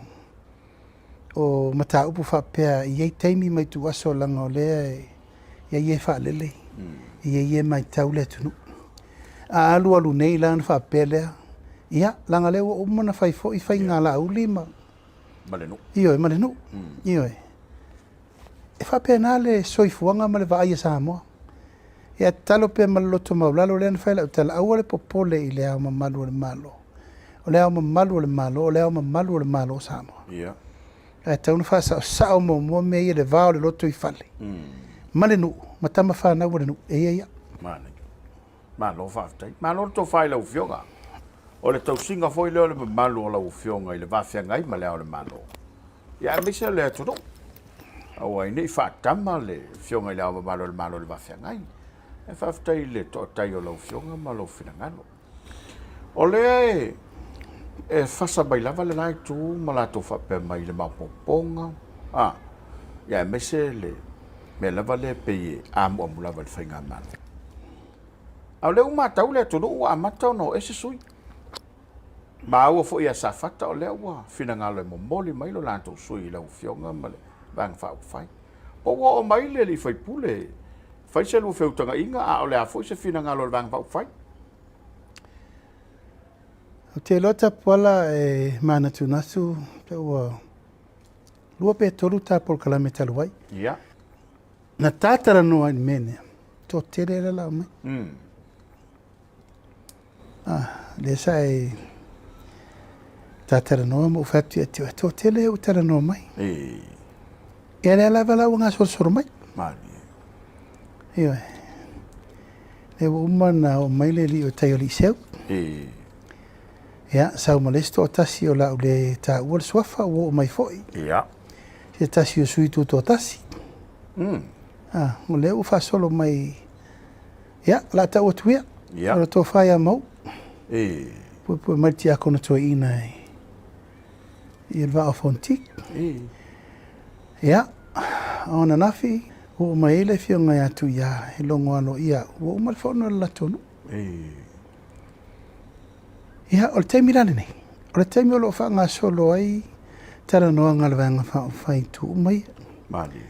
o mataupu faapea e i ai taimi ma ituaso leaga o lea e i ai e faalele, e i ai e matau le atunuu. A alualu nei la ona faapea lea, ia, leaga o lea ua uma ona fai foi faiga a Laauli ma Ma le nuu. Ioe, ma le nuu. Ioe. E faapena le soifuaga ma le vaai a Samoa. Ia tatalo pea ma le loto maualalo lea na fai lau tala, aua le popole i le Ao Mamalu o le Malo. O le Ao Mamalu o le Malo, o le Ao Mamalu o le Malo o Samoa. Ae tatau ona faasaosao muamua mea ia i le va o le lotoifale ma le nuu, ma tama fanau a le nuu, e ia ia. Malo faafetai. Malo le tofa i lau Afioga. O le tausiga foi lea o le mamalu o lau Afioga i le va feagai ma le Ao o le Malo, ia aemaise o le atunuu. Aua ai ne i faatama le Afioga i le Ao Mamalu o le Malo i le va feagai. Ae faafetai i le toatai o lau Afioga ma lou finagalo. O lea e, e fasa mai lava le la itu ma latou faapea mai i le maopoopoga, a, ia aemaise le mea lava lea e pei e amuamu lava i le faigamalo. A o lea ua matau le atunuu ua amata ona o ese sui. Maua foi ia Safata o lea ua finagalo e momoli mai lo latou sui i lau Afioga ma le Vaega Faaupufai. Po ua oo mai le alii faipule. Fai se lua feutagaiga a o le a foi se finagalo o le Vaega Faaupufai? Ou te iloa Tapuala e manatunatu pe ua lua pe tolu ta polokalame talu ai. Ia. Na ta talanoa i le mea lea, toatele la lau mai. Ah, lea sa e ta talanoa ma ou fai atu ia te oe, toatele ua talanoa mai. E. Ia lea lava la ua gasolosolo mai. Malie. Ioe. Lea ua uma na oo mai le alii o tai o Liiseu. E. Ia, sau ma le isi toatasi o le a ou le taua le suafa, ua oo mai foi. Ia. Se tasi o sui tutoatasi. Ah, o lea ua faasolo mai. Ia, o le a tau atu ia. Ia. O le tofa ia Mauu. E. Puepue mai le tiakono toeaina i, i le Vaa o Fonoti. E. Ia, o ananafi, ua oo mai ai le afioga ia Tuia e logo aloaia au, ua uma le fono a le latou nuu. E. Ia, o le taimi la lenei, o le taimi o lo o faagasolo ai talanoaga a le Vaega Faaupufai i itu uma ia. Malie.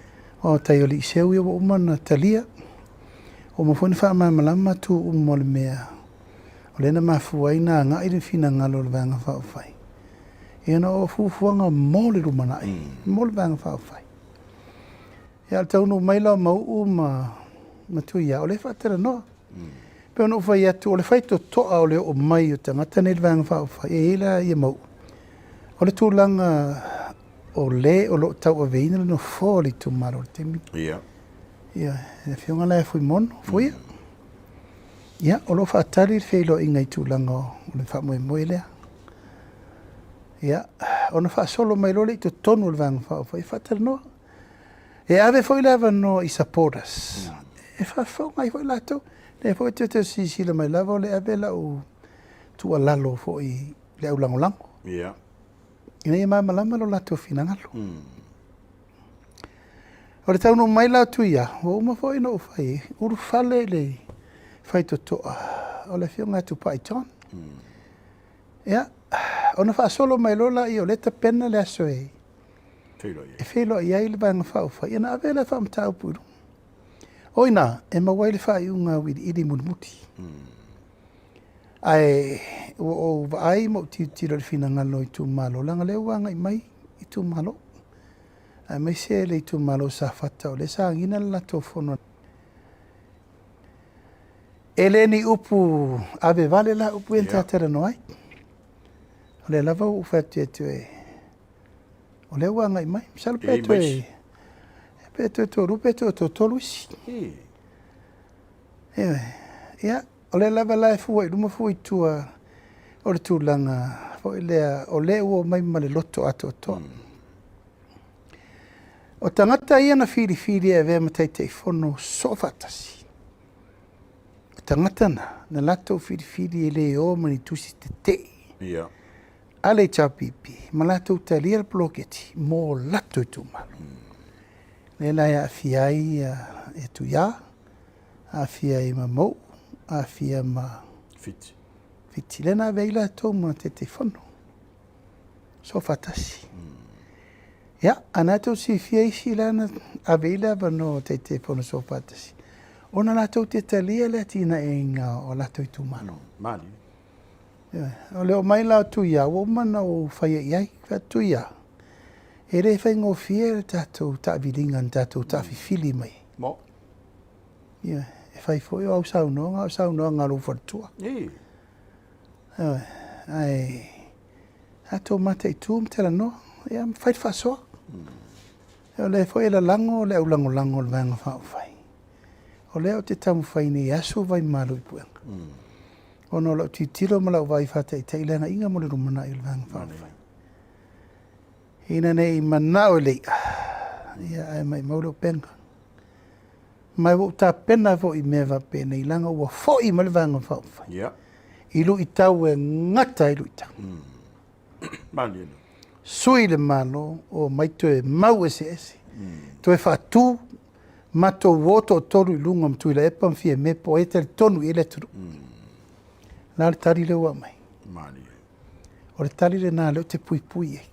O tai o Liiseu ia ua uma ona talia, ua uma foi ona faamalamalama tu uma o le mea o lea na mafua ai ona agai le finagalo o le Vaega Faaupufai. Ia ona o fuafuaga mo le lumanai, mo le Vaega Faaupufai. Ia, o le taunuu mai la o Mauu ma, ma Tuia, o lea e faatalanoa. Pei ona ou fai atu, o le faitotoa o le oo mai o tagata nei i le Vaega Faaupufai, e i ai la ia Mauu. O le tulaga o le o lo o tauaveina le nofoa o le itumalo i le taimi. Ia. Ia, le afioga la ia Fuimono, Fuia. Ia, o lo o faatali le feiloaiga i tulaga o le faamoemoe lea. Ia, ona faasolo mai loa lea i totonu o le Vaega Faaupufai e faatalanoa. E ave foi le avanoa i supporters e faafofoga ai foi latou. Lea foi e toe silasila mai lava o le ave lau tuualalo foi i le au lagolago. Ia. Ina ia malamalama lo latou finagalo. O le taunuu mai la o Tuia, ua uma foi ona ou fai, ulufale i le faitotoa o le afioga ia Tupai John. Ia, ona faasolo mai loa laia o lea e tapena le aso e Feiloai ai. e feiloai ai le Vaega Faaupufai, ia ona ave lea faamataupu i luma. O i ina e maua ai le faaiuga auiliili mulimuli. Ae ua ou vaai ma ou tilotilo i le finagalo o itumalo, leaga o lea ua agai mai itumalo, aemaise le itumalo o Safata, o lea sa agiga le latou fono. E le ni upu ave vale la upu ia na Ia. talanoa ai. O lea lava ua ou fai atu ia te oe, o lea ua agai mai. Masalo E pe i ai toe, ma isi. pe toe toalua pe toe toatolu isi. E. Ioe. Ia, o lea lava la e fua i luma fua i tua o le tulaga foi lea o lea ua omai ma le loto atoatoa. O tagata ia na filifili e avea ma Taitaifono soofaatasi, o tagata na, na latou filifili e le o ma ni tusi tetee Ia. a le HRPP ma latou talia le poloketi mo latou itumalo. Lea la e aafia ai e Tuia, aafia ai ma Mou, aafia ma Fiti. Fiti. Lea na ave ai latou ma Taitaifono soofaatasi. Ia, a na tou silafia isi la na ave ai le avanoa o Taitaifono soofaatasi, ona latou te talia le atinaeina o latou itumalo. Malie. Ioe. O le oo mai la o Tuia, ua uma ona ou faia i ai. Fai atu, Tuia, e le faigofie le tatou taaviliga na tatou taafifili mai. Mo. Ioe. E fai foi o au saunoaga, o saunoaga a lou faletua. E. Ioe. Ae tatou mataitu ma talanoa, ia ma fai le faasoa. O lea foi e lalago le au lagolago o le Vaega Faaupufai. O lea ou te taumafai nei e asu vaimalu i puega. Ona o lau tilotilo ma lau vaai faataitai i le agaiga mo le lumanai o le Vaega Faaupufai. Ina ne i manao i le i'a, ia ae maumau le upega. Ma ua ou tapena foi i mea faapenei, leaga ua foi mai le Vaega Faaupufai. Ia. I luitau e gata ai luitau. Malie lava. Sui le Malo, omai toe mau eseese, toe faatu, matou o toatolu i luga ma Tuilaepa ma Fiame po o ai e talitonu i ai le atunuu. O le a le tali lea ua aumai? Malie. O le tali lena lea ou te puipui ai.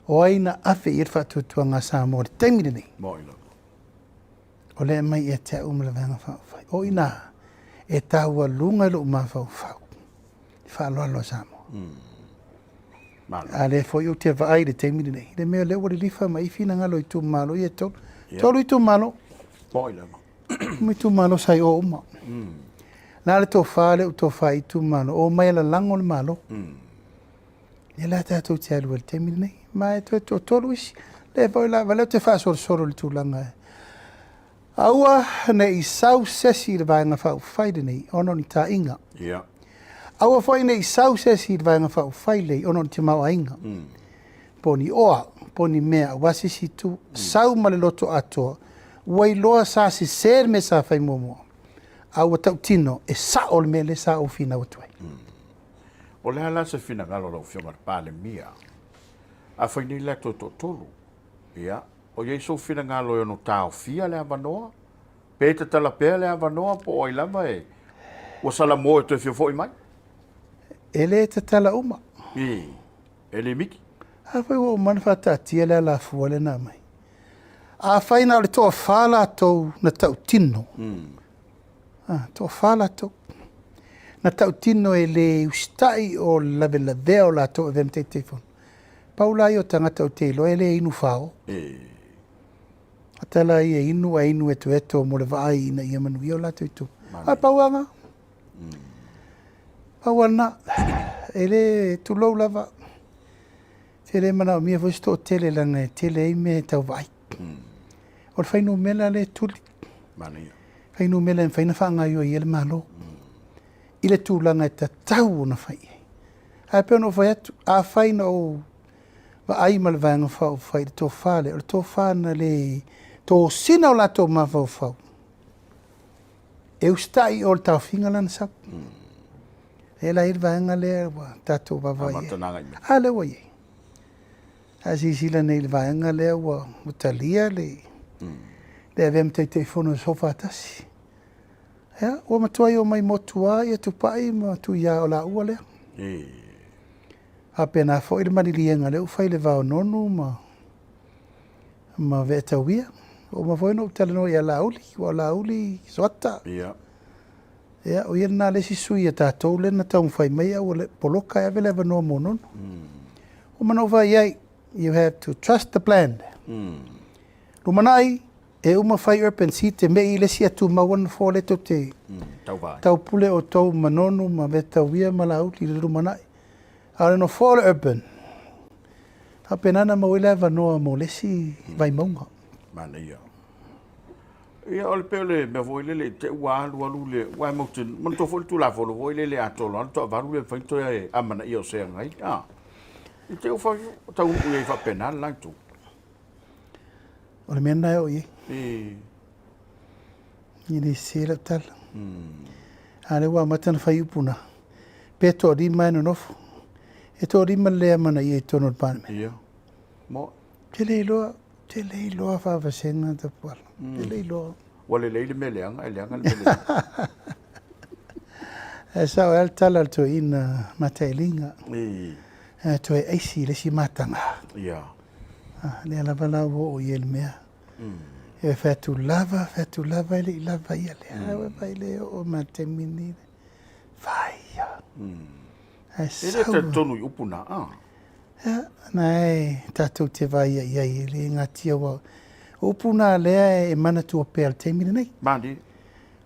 O ai na ave i ai le faatuatuaga a Samoa i le taimi lenei? Moi lava. O lea e aumai ia te au ma le Vaega Faaupufai. O i ina e taualuga i lou mafaufau le faaaloalo a Samoa. A lea foi ou te vaai i le taimi lenei, i le mea o lea ua lilifa mai ai finagalo o itumalo ia e tolu. Tolu itumalo. Uma itumalo sa i o uma. Na le tofa lea ua tofa i itumalo, omai e lalago le Malo. Lea la tatou te alu ai i le taimi lenei. Ma e toe toatolu isi. Lea foi lava, lea ou te faasolosolo i le tulaga e aua ne i sau se isi i le Vaega Faaupufai lenei ona o ni taaiga. Aua foi ne i sau se isi i le Vaega Faaupufai lenei ona o ni tamaoaiga, po o ni oa, po o ni mea aua se isi itu. Sau ma le loto atoa, ua iloa sa sese le mea sa fai muamua, a ua tautino e sao le mea lea sa ou finau atu ai. O le a la se finagalo o lau Afioga i le Palemia? Afai nei la toe toatolu, ia, o i ai sou finagalo e ono taofia le avanoa? Pe tatala pea le avanoa po o ai lava e ua salamo e toe fia foi mai? E le tatala uma. I, e limiti. Afai ua uma ona faataatia le alafua lea na aumai. Afai na o le toafa latou na tautino, toafa latou na tautino e le usitai o le lavelavea o latou e avea ma Taitaifono. Pau la ia o tagata ou te iloa e le inu fao. A tala ia inu ae inu etoeto mo le vaai ina ia manuia o latou itu. A pau lava. Pau lava lena. E le tulou lava. E le manaomia foi se toatele leaga e tele ai mea e tau vaai. O le fuainumera lea e tuli. Fuainumera e mafai ona faagaoioi ai le Malo i le tulaga e tatau ona fai i ai. Ae pei ona ou fai atu, afai na ou vaai ma le Vaega Faaupufai i le tofa lea, o le tofa na le tosina o latou mafaufau, e usitai i o le taofiga lana sau. Lea la e i ai le vaega lea ua tatou vaavaai i ai. A lea ua i ai. A silasila nei i le vaega lea ua talia le avea ma Taitaifono e Soofaatasi. Ia, ua matuai omai motu lava ia Tupai ma Tuia o laua lea. Faapena foi le maliliega lea ua fai i le va o Nonu ma Ve'atauia. Ua uma foi ona ou talanoa ia Laauli, aua o Laauli Soata. Ia, o ia lena le isi sui a tatou lea na taumafai mai a ua poloka e ave le avanoa mo Nonu. Ua uma ona ou fai i ai, you have to trust the plan. Lumanai, e uma fai urban seat e me'i le isi a tumau ana nofoa lea tou te taupule outou ma Nonu ma Ve'atauia ma Laauli i le lumanai. A o le nofoa o le urban, faapena ona maua ai le avanoa mo le isi Vaimauga. Manaia. Ia, o le pei o le mea foi lele i te ua alu alu le, ua e maute, manatua foi le Tulafono foi lele atoa loa le toavalu le mafai ona toe amanaia o se agai. A, i te ua taunuu i ai faapena le la itu. O le mea lena e oo i ai. E le sese lau tala. A lea ua amata ona fai upu na, pe toalima e nonofo. E toalima le le amanaia i totonu o le Palemene. Ia. Mo. Te le iloa, te le iloa faavasega Tapuala. Te le iloa. Ua lelei le mea leaga, e leaga le mea lelei. Ae sao ai le tala a le toeaina Matailiga. E toe aisi i le isi mataga. Ia. Lea lava la ua oo i ai le mea. E fai atu lava, fai atu lava, e le i lava ia lea. Ua fai le oo ma le taimi lenei. Fai ia. Ae sau. E le talitonu i upu na, a? Ia, na e tatou te vaai i ai, e le gatia ua. O upu na lea e manatua pea i le taimi lenei. Mani.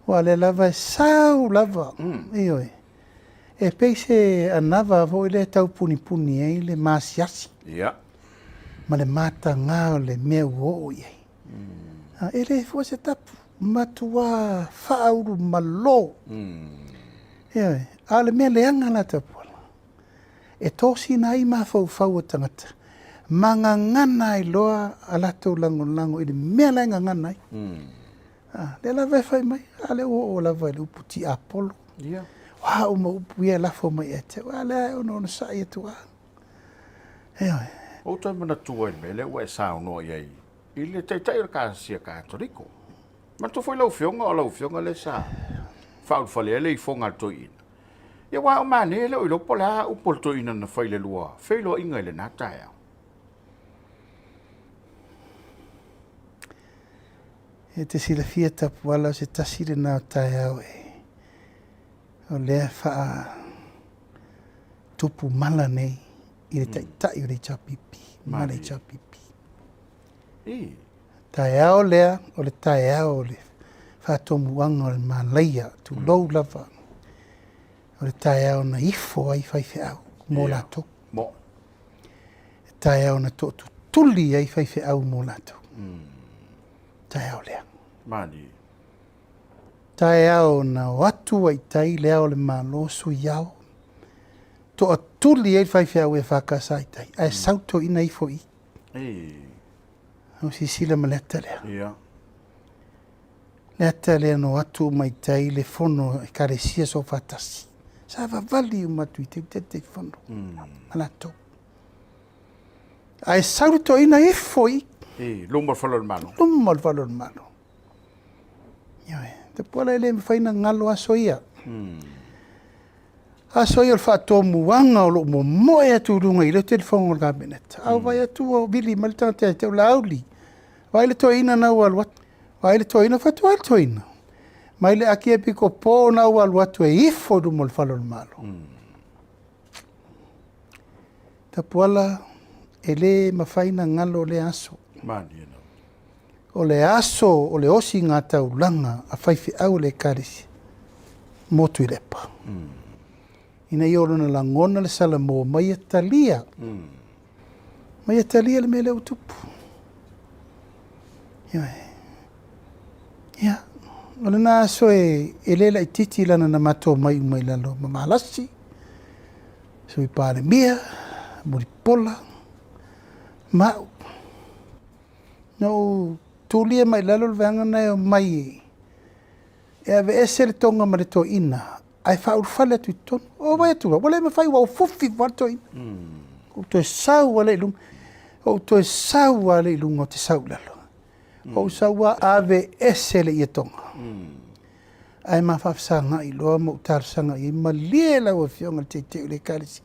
Aua o lea lava e sau lava. Ioe. E pei se anava foi lea e tau punipuni ai le masiasi. Ia. Ma le mataga o le mea ua oo i ai. E le fua se tapu, matua faaulumalo. Ioe. A o le mea leaga la Tapuala, e tosina ai mafaufau o tagata, ma gagana ai loa a latou lagolago i le mea la e gagana ai. Lea lava e fai mai, a lea ua oo lava i le upu tiapolo. Ia. O a uma upu ia e lafo mai ia te au, a lea e onosai atu lava. Ioe. Ua ou toe manatua i le mea lea ua e saunoa i ai i le Taitai o le Ekalesia Katoliko. Manatua foi lau Afioga, o lau Afioga lea sa faaulufale ai le ifoga a le toeaina. Ia aua o manaia e le o iloa po o le a upu a le toeaina na fai i le lua feiloaiga i lena taeao. E te silafia Tapuala o se tasi lena o taeao e o lea faa tupu mala nei i le taitai o le HRPP ma le HRPP. Taeao lea o le taeao o le faatomuaga o le malaia, tulou lava, o le taeao na ifo ai faifeau mo latou. Le taeao na tootutuli ai faifeau mo latou. Taeao lea. Taeao na o atu ai i tai le Ao o le Malo, Sui Ao, toatuli ai le faifeau EFKS i tai, ae sau toeaina ifo i i. Au silasila ma le ata lea. Le ata lea na o atu uma i tai le fono Ekalesia Soofaatasi. Sa vavali uma atu i tai Taitaifono ma latou. Ae sau le toeaina ifo i i. Luma o le fale o le Malo. Luma o le fale o le Malo. Ioe, Tapuala e le mafai ona galo aso ia. Aso ia o le faatomuaga o lou momoe atu i luga i le telefono o le Kapeneta. A ou vaai atu ua vili mai le tagata ia te au, Laauli, vaai le toeaina na ua alu atu. Vaai le toeaina, fai atu, ai le toeaina. Mai le Akiepikopo na ua alu atu e ifo i luma o le fale o le Malo. Tapuala, e le mafai ona galo lea aso. O le aso o le osiga taulaga a faifeau o le Ekalesia mo Tuilaepa. Ina ia o lona lagona le salamo ma ia talia, ma ia talia le mea lea ua tupu. Ioe. Ia, o lena aso e, e le laitiiti lana na matou mai uma i lalo ma Malasi, Sui Palemia, Mulipola, ma au. Na ou tulia mai lalo le vaega na e omai e aveese le toga ma le toeaina ae faaulufale atu i totonu. O vai atu ua le mafai ua ufufi fua le toeaina. Ou toe sau lea i luga. Ou toe sau lea i luga ou te sau i lalo. Ou sau lava aveese le ietoga. Ae ma faafesagai loa ma ou talosaga i ai, malie lau Afioga i le Taitai o le Ekalesia,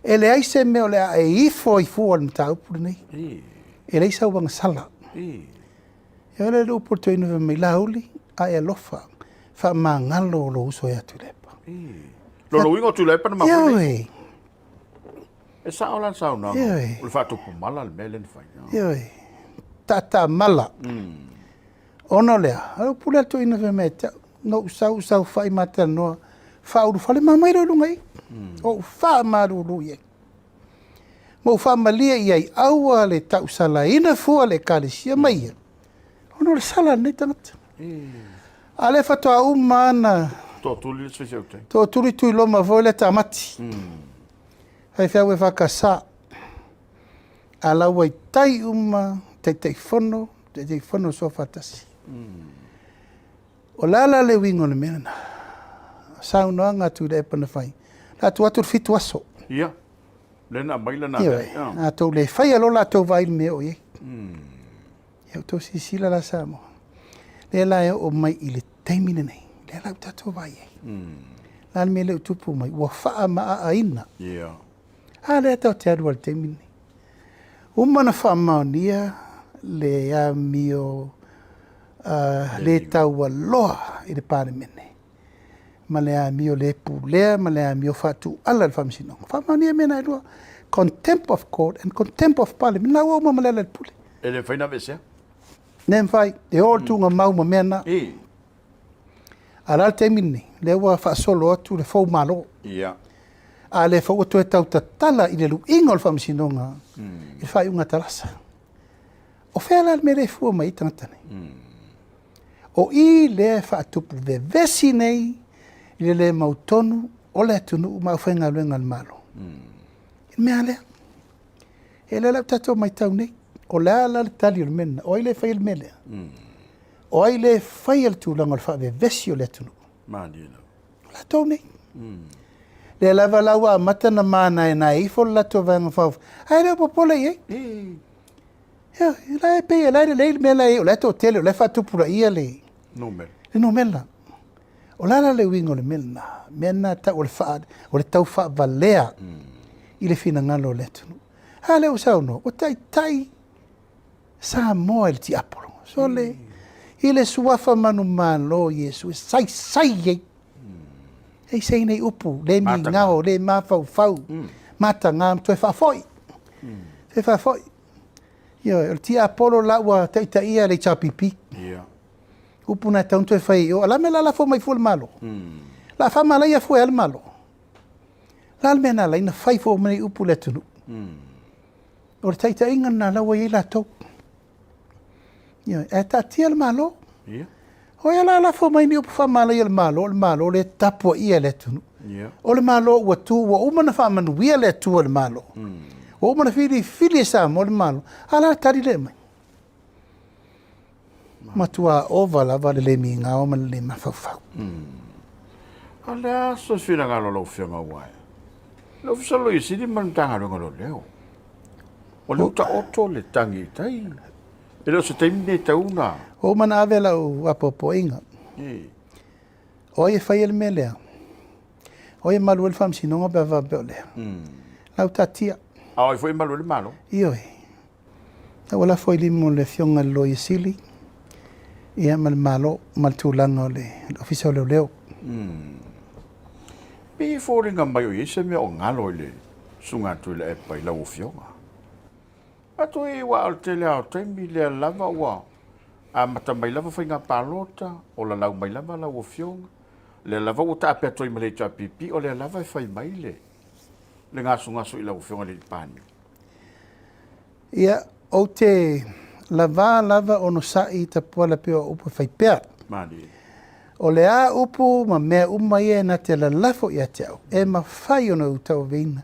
e leai se mea o le a e ifo ai fua i le mataupu lenei. E leai sau agasala. E ole le upu a le toeaina fai mai, Laauli, a e alofa, faamagalo lou uso ia Tuilaepa. Lona uiga o Tuilaepa na mafua nei. E sao la le saunoaga, o le faatupu mala le mea lea na fai. Ioe, taataa mala. Ona o lea, o le upu lea a le toeaina fai mai ia te au, na ou sau saofai ma talanoa, faaulufale ma aumai loa i luga i i. Ou faamalulu i ai. Ma ou faamalie i ai, aua le tausalaina fua le Ekalesia ma ia, ona o le sala a lenei tagata. A lea faatoa uma lava na Tootuli le isi faifeau. Tootuli Tuiloma foi lea Tamati. Faifeau EFKS. A la ua i tai uma Taitaifono, Taitaifono o Soofaatasi. O le a la le uiga o le mea lena? Saunoaga a Tuilaepa na fai, o le a tuu atu le 7 aso. Ia, lea na aumai lana mea. Ioe, a tou le faia loa latou vaai i le mea o i ai. Ia outou silasila la Samoa, lea la e oo mai i le taimi lenei, lea la ua tatou vaai ai. La le mea lea ua tupu mai, ua faamaaaina. Ia. A lea tatou te alu ai i le taimi lenei. Uma ona faamaonia le amio le taualoa i le Palemene ma le amio le pulea ma le amio faatuala i le Faamasinoga. Faamaonia mea na e lua, contempt of court and contempt of parliament. Na ua uma ma le ala i le pule. E le mafai ona aveesea? Le mafai, e o le tuugamau ma mea na. A o le a le taimi lenei? Lea ua faasolo atu le fou Malo. A lea foi ua toe tautatala i le luiga o le Faamasinoga i le faaiuga a Talasa. O fea la le mea lea e fua mai ai tagata nei? O i lea e faatupu vevesi nei i le le mautonu o le atunuu ma aufaigaluega a le Malo. I le mea lea. E lea la ua tatou matau nei, o le a la le tali o le mea lena? O ai lea e faia le mea lea? O ai lea e faia le tulaga o le faavevesi o le atunuu? O latou nei. Lea lava la ua amata ona manaenae ifo le latou vaega faaupufai, ae le o popole i ai. Ioe, la e pei o la e lelei le mea la e i ai, o la e toatele, o la e faatupulaia le numera. O le a la le uiga o le mea lena? Mea lena e tau o le faa, o le tau faavalea i le finagalo o le atunuu. A lea ua saunoa, ua taitai Samoa i le tiapolo. Sole, I le suafa manumalo o Iesu e saisai ai. E i ai nei upu, le migao, le mafaufau, mataga ma toe faafoi. Toe faafoi. Ioe, o le tiapolo la ua taitaia le HRPP. Upu na e tatau ona toe fai i o. A o le a le mea o le a lafo mai fua i le Malo? O le a faamalaia fua e a le Malo? O le a le mea na ala ai ona fai fua uma nei upu i le atunuu? O le taitaiga lena la ua i ai latou. Ioe, ae taatia le Malo. O ai o le a lafo mai ni upu faamalaia i le Malo, o le Malo lea e tapuaia e le atunuu. O le Malo ua tu, ua uma ona faamanuia le Atua i le Malo. Ua uma ona filifili e Samoa le Malo. A o le a le tali lea e aumai? Matua ova lava le le migao ma le le mafaufau. A o le a se finagalo o lau Afioga aua e le Ofisa o le Loia Sili ma le Matagaluega o Leoleo? O lea ua taoto le tagi i tai. E le o se taimi lenei e tatau ona... Ua uma ona ave lau apoapoaiga. O ai e faia le mea lea? O ai e malu ai le Faamasinoga pe a faapea o lea? Lau taatia. A o ai foi e malu ai le Malo? Ioe. Ua lafo i lima o le Afioga i le Loia Sili ia ma le Malo ma le tulaga o le Ofisa o Leoleo. Pei e foliga mai o i ai se mea o galo i le Susuga Tuilaepa i lau Afioga. Atu ai aua o le tele lava o taimi lea lava ua amata mai lava faiga palota, o lalau mai lava lau Afioga, lea lava ua taape atu ai ma le HRPP, o lea lava e fai mai le gasogaso i lau Afioga i le Palemia. Ia, ou te lavā lava onosai i tapuala pei o upu e fai pea. Malie. O le a upu ma mea uma ia na te lalafo ia te au, e mafai ona ou tauaveina,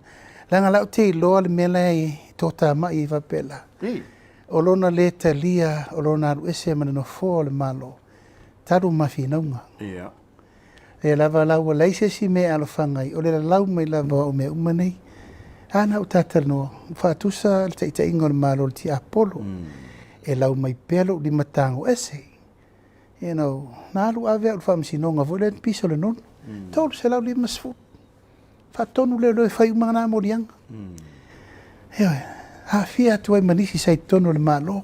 leaga la ou te iloa le mea la e toatamai ai faapela. O lona le talia o lona alu ese ma le nofoa o le Malo, talu ma finauga. Ia. Lea lava la ua leai se isi mea e alofaga ai, o le lalau mai lava o au mea uma nei. A na ou talatalanoa, ua faatusa le taitaiga o le Malo i le tiapolo, e lau mai pea lou limatago ese. You know, na alu ave au i le faamasinoga foi lea na pisa o le nonu, 350. Faatonu leoleo e fai uma na moliaga. Ioe, aafia atu ai ma nisi sa i totonu o le Malo.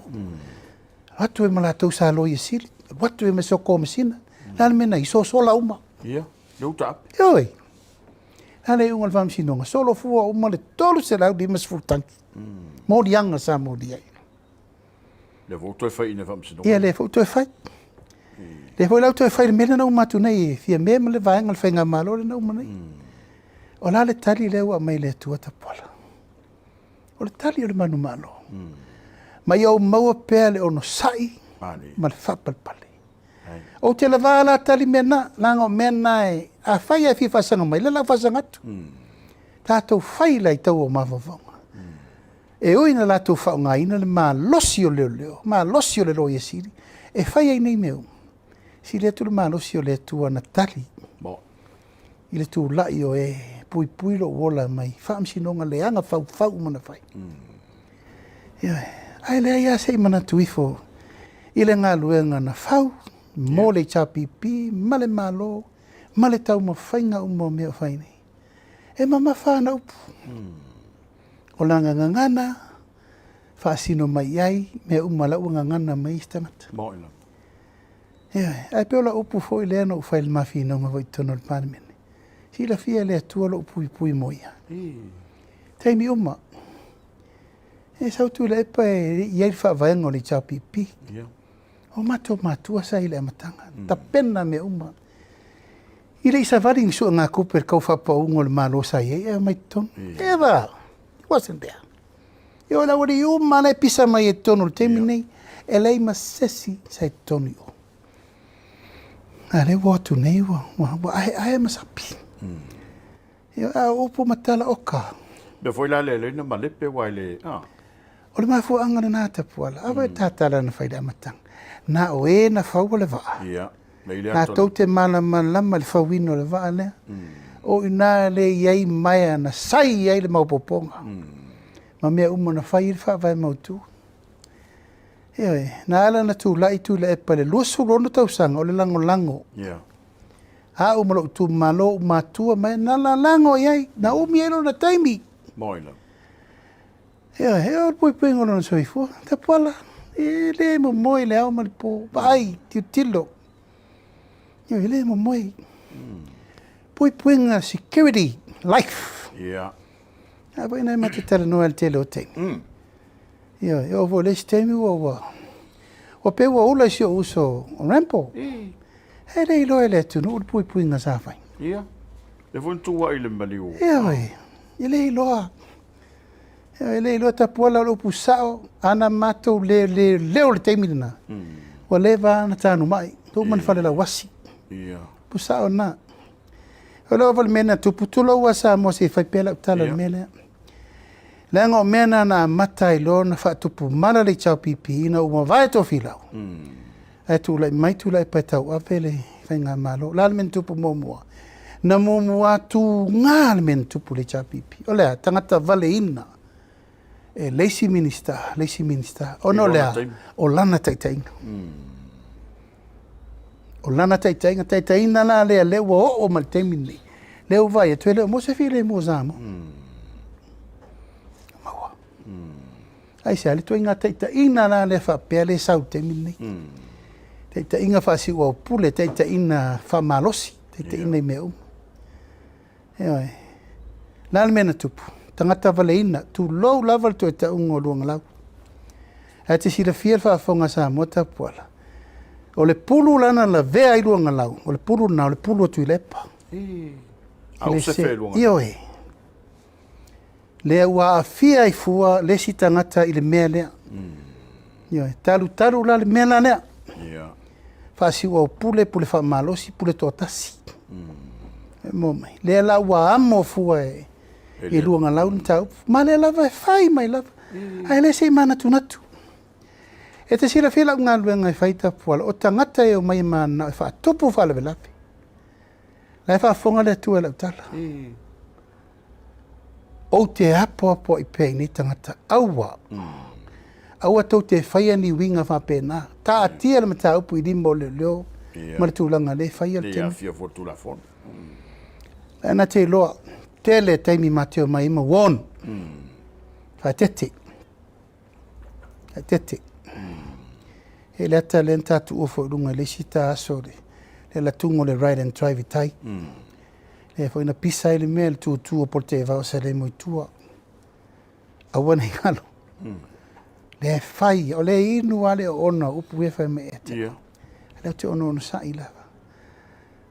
Alu atu ai ma latou sa Loia Sili, alu atu ai ma se Komesina. Le a le mea na i, sosola uma. Ia, le uta ape. Ioe, le a le iuga o le faamasinoga, solofua uma le 350 tagi. Moliaga sa molia ai. Lea foi ua toe fai i le faamasinoga. Ia, lea foi ua toe fai. Lea foi la ua toe fai i le mea lea na uma atu nei e Fiame ma le vaega o le Faigamalo lea na uma nei. O le a le tali lea ua aumai e le Atua Tapuala? O le tali o le manumalo. Ma ia ou maua pea le onosai ma le faapalepale. Ou te lavā la tali mea na, leaga o mea na e, afai lava e fia faasaga mai, lea la ua faasaga atu. Tatou fai la i tau o mafaufauga. E ui ina latou faaaogaina le malosi o leoleo, malosi o le Loia Sili, e fai ai nei mea uma, sili atu le malosi o le Atua na tali i le tulai o e puipui lou ola mai faamasinoga leaga faufau uma na fai. Ioe, ae leai lava se i manatu ifo i le galuega na fau mo le HRPP ma le Malo ma le taumafaiga uma o mea o fai nei. E mamafa ana upu. O lana gagana, faasino mai i ai mea uma la ua gagana mai isi tagata. Maoi lava. Ioe, ae pei o lau upu foi lea na ou fai i le ma finauga foi i totonu o le Palemene. Silafia e le Atua lou puipui mo ia. Taimi uma. E sau Tuilaepa e le i i ai le faavaega o le HRPP. O matou matua sa i le amataga, tapena mea uma. I le i savali ni suegatupe i le tau faapauga o le Malo sa i ai ae omai i totonu. Ever! It wasn't there. E oo i le aualii uma la e pisa mai ai i totonu o le taimi lenei, e leai ma se isi sa i totonu i o. A lea ua o atu nei ua, ua, ua aeae ma sapi. Ia, a o upu ma tala oka. Mea foi la lea e leai na malepe aua e le, a. O le mafuaaga lena Tapuala, aua e tatala na fai i le amataga. Na o e na faua le vaa. Ia, mei lea tonu. Latou te malamalama i le fauina o le vaa lea. O i ina lea e i ai maea na sai ai le maopoopoga. Ma mea uma na fai ai le faavae mautu. Ioe, na ala ona tulai Tuilaepa i le 26 tausaga o le lagolago. Ia. Au ma lou itumalo, ou matua ma e na lalago i ai, na umi ai lona taimi. Moi lava. Ioe, e o le puipuiga o lona soifua. Tapuala, E le momoe le ao ma le po. Vaai, tilotilo. E le momoe. Puipuiga security life. Ia. A foi na e ma te talanoa i le tele o taimi. Ia, e oo foi i le isi taimi ua ua ua pei ua ula i si ou uso o Rambo. E le iloa e le atunuu le puipuiga sa fai. Ia. Lea foi na tuuai i le maliu. Ioe, e le iloa. E le iloa Tapuala o le upu sao, ana matou le le leo i le taimi lena, ua leva ona tanumai, ua uma ona falelauasi. Ia. Upu sao lena. O le ova le mea na tupu, tulou a Samoa se i fai pea lau tala i le mea lea. Leaga o mea na na amata ai loa ona faatupu mala le HRPP ina ua mavae Tofilau. Ae tulai mai Tuilaepa e tauave le faigamalo. O le a le mea na tupu muamua? Na muamua tuga le mea na tupu i le HRPP. O le a? Tagata valeina e le isi Minisita, le isi Minisita. Ona o le a? O lana taitaiga. O lana taitaiga, taitaiga la lea, lea ua oo mai le taimi lenei. Lea ua vaai atu, e le o maua se filemu o Samoa. Maua. Aisea le ituaiga taitaiga la lea faapea lea e sau i le taimi lenei. Taitaiga faasiuaupule, taitaiga faamalosi, taitaiga i mea uma. Ioe. O le a le mea na tupu? Tagata valeina, tulou lava le toe tauga o Luagalau. Ae te silafia le faafofoga a Samoa Tapuala, o le pulu lana lavea ai Luagalau, o le pulu lena, o le pulu a Tuilaepa. A o sefe Luagalau. Ioe. Lea ua aafia ai fua le isi tagata i le mea lea. Ioe, talutalu la le mea la lea. Ia. Faasiuaupule, pule faamalosi, pule toatasi. E mo mai. Lea la ua amo fua e, e Luagalau le mataupu. Ma lea lava e fai mai lava. Ae le se i manatunatu. E te silafia lau galuega e fai Tapuala, o tagata e omai e mananao e faatupu faalavelave. La e faafofoga le Atua i lau tala. Ou te apoapoai pea i nei tagata, aua, aua tou te faia ni uiga faapena. Taatia le mataupu i lima o leoleo ma le tulaga lea e faia le taimi. Le aafia foi le Tulafono. Ae na te iloa, tele taimi ma te omai ai ma warn. Faaeteete. Faaeteete. E le ata lea na ta tuua foi i luga i le isi ta aso le, le latuga o le ride and drive i tai. Lea foi na pisa ai le mea i le tūtū o Polataivao sa le moe i tua. Aua ne i galo. Lea e fai, o lea e inu lava le oona o upu ia fai mai ia te au. Lea ou te onoonosai lava.